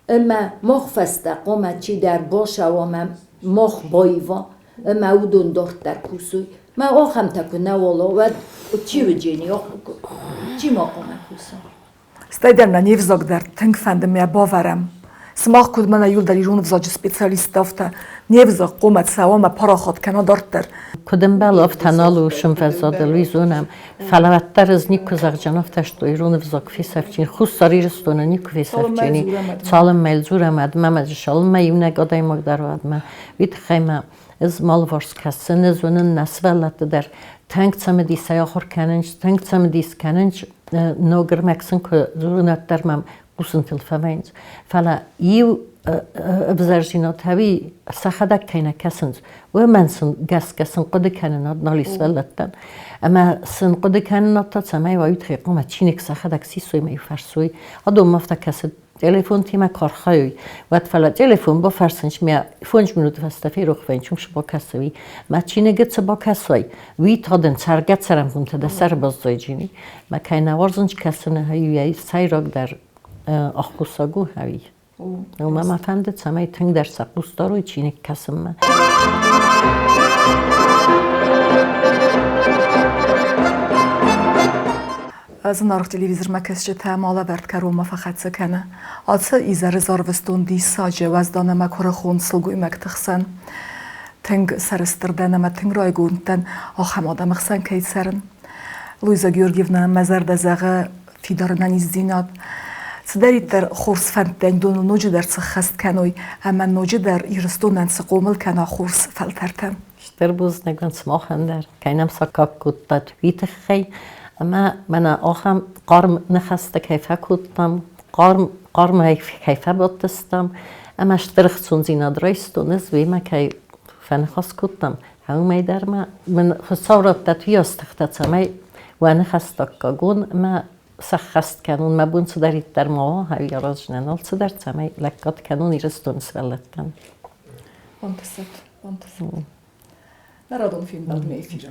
Ӕмӕ мах фӕстӕ хъуамӕ чидӕр бацӕуа ӕмӕ мах баива, ӕмӕ уыдон дарддӕр кусой. Мӕ ахӕмтӕ куы нӕ уа, уӕд чи уыджени, чи ма хъуамӕ куса? Стӕй дӕр мӕ не взаг дӕр тынг фӕнды мӕ бавӕрӕм. Сымах куыд мӕнӕ иуылдӕр ирон ӕвзаджы специалисттӕ, афтӕ не взаг хъуамӕ цӕуа ӕмӕ парахат кӕна дарддӕр. Куыд ӕмбӕлы, афтӕ нал у сымвӕзадыл, уый зонӕм. Фӕлӕ уӕддӕр ӕз никуы зӕгъдзӕн, афтӕ что ирон ӕвзаг фесӕфджын, Хуссар Ирыстоны никуы фесӕфджыни. Цалынмӕ йыл дзурӕм, уӕдмӕ мӕ цалынмӕ иунӕг адӕймаг дӕр уӕдмӕ. Уый тыххӕй мӕ ӕз малварс кӕсын, ӕз уынын нӕ сывӕллӕтты дӕр тынг цымыдисӕй ахуыр кӕнынц, тынг цымыдис кӕнынц ног ӕрмӕг сын куы дзурын, уӕддӕр мӕм хъусынтыл фӕвӕййынц. Фӕлӕ иу ӕвзӕрдзинад ӕви сӕхӕдӕг кӕй нӕ кӕсынц, уымӕн сын гӕсгӕ сын хъуыды кӕнынад нал ис сывӕллӕттӕн. Ӕмӕ сын хъуыды кӕнынад та цӕмӕй уа, уый тыххӕй хъуамӕ чиныг сӕхӕдӕг сисой ӕмӕ иу фӕрсой. Адон афтӕ кӕсы телефонтимӕ куы архайой, уӕд фӕлӕ телефон бафӕрсынц мӕ 5 минуты фӕстӕ ферох вӕййынц, уым цы бакӕсой. Мӕ чиныгы цы бакӕсай, уый та дын цӕргӕ-цӕрӕнбонты дӕ сӕры баззайдзӕни. Мӕ кӕй нӕ уарзынц кӕсыны, уый сӕйрагдӕр ӕххуысаг у ӕви? Уымӕ мӕ фӕнды, цӕмӕй тынгдӕр сӕ хъус дарой чиныг кӕсынмӕ. Зынаргъ телевизормӕ кӕсджытӕ ма лӕвӕрд кӕронмӕ фӕхӕццӕ кӕны. Ацы изӕры зарвыстон диссаджы уӕздан ӕмӕ куырыхон сылгоймӕгты хсӕн. Тынг сӕрыстыр дӕн ӕмӕ тынг райгонд дӕн, ахӕм адӕмы хсӕн кӕй цӕрын. Луиза Георгиевна мӕ зӕрдӕ зӕгъы фидар ӕнӕниздзинад. Цыдӕриддӕр хорз фӕндтӕ уыдоныл ноджыдӕр сыххӕст кӕной ӕмӕ ноджыдӕр Ирыстонӕн цы хъомыл кӕна хорз фӕлтӕртӕ. Стыр бузныг уын сымахӕн дӕр, кӕй нӕм саккаг кодтат, уый тыххӕй. Ӕмӕ мӕнӕ ахӕм хъарм ныхӕстӕ кӕй фӕкодтам, хъарм, хъармӕй кӕй фӕбадтыстӕм, ӕмӕ стыр ӕхцондзинад райстон ӕз уемӕ кӕй фӕныхас кодтам, уымӕй дӕр ма мын Хуыцау радтӕд уыйас тыхтӕ, цӕмӕй уӕ ныхӕсты аккаг уон ӕмӕ сӕххӕст кӕнон, мӕ бон цыдӕриддӕр ма уа, ӕви араздзынӕн алцыдӕр, цӕмӕй лӕггад кӕнон Ирыстоны сывӕллӕттӕн. Бантысӕд, бантысӕд. Нӕ радон фембӕлдмӕ эфиры.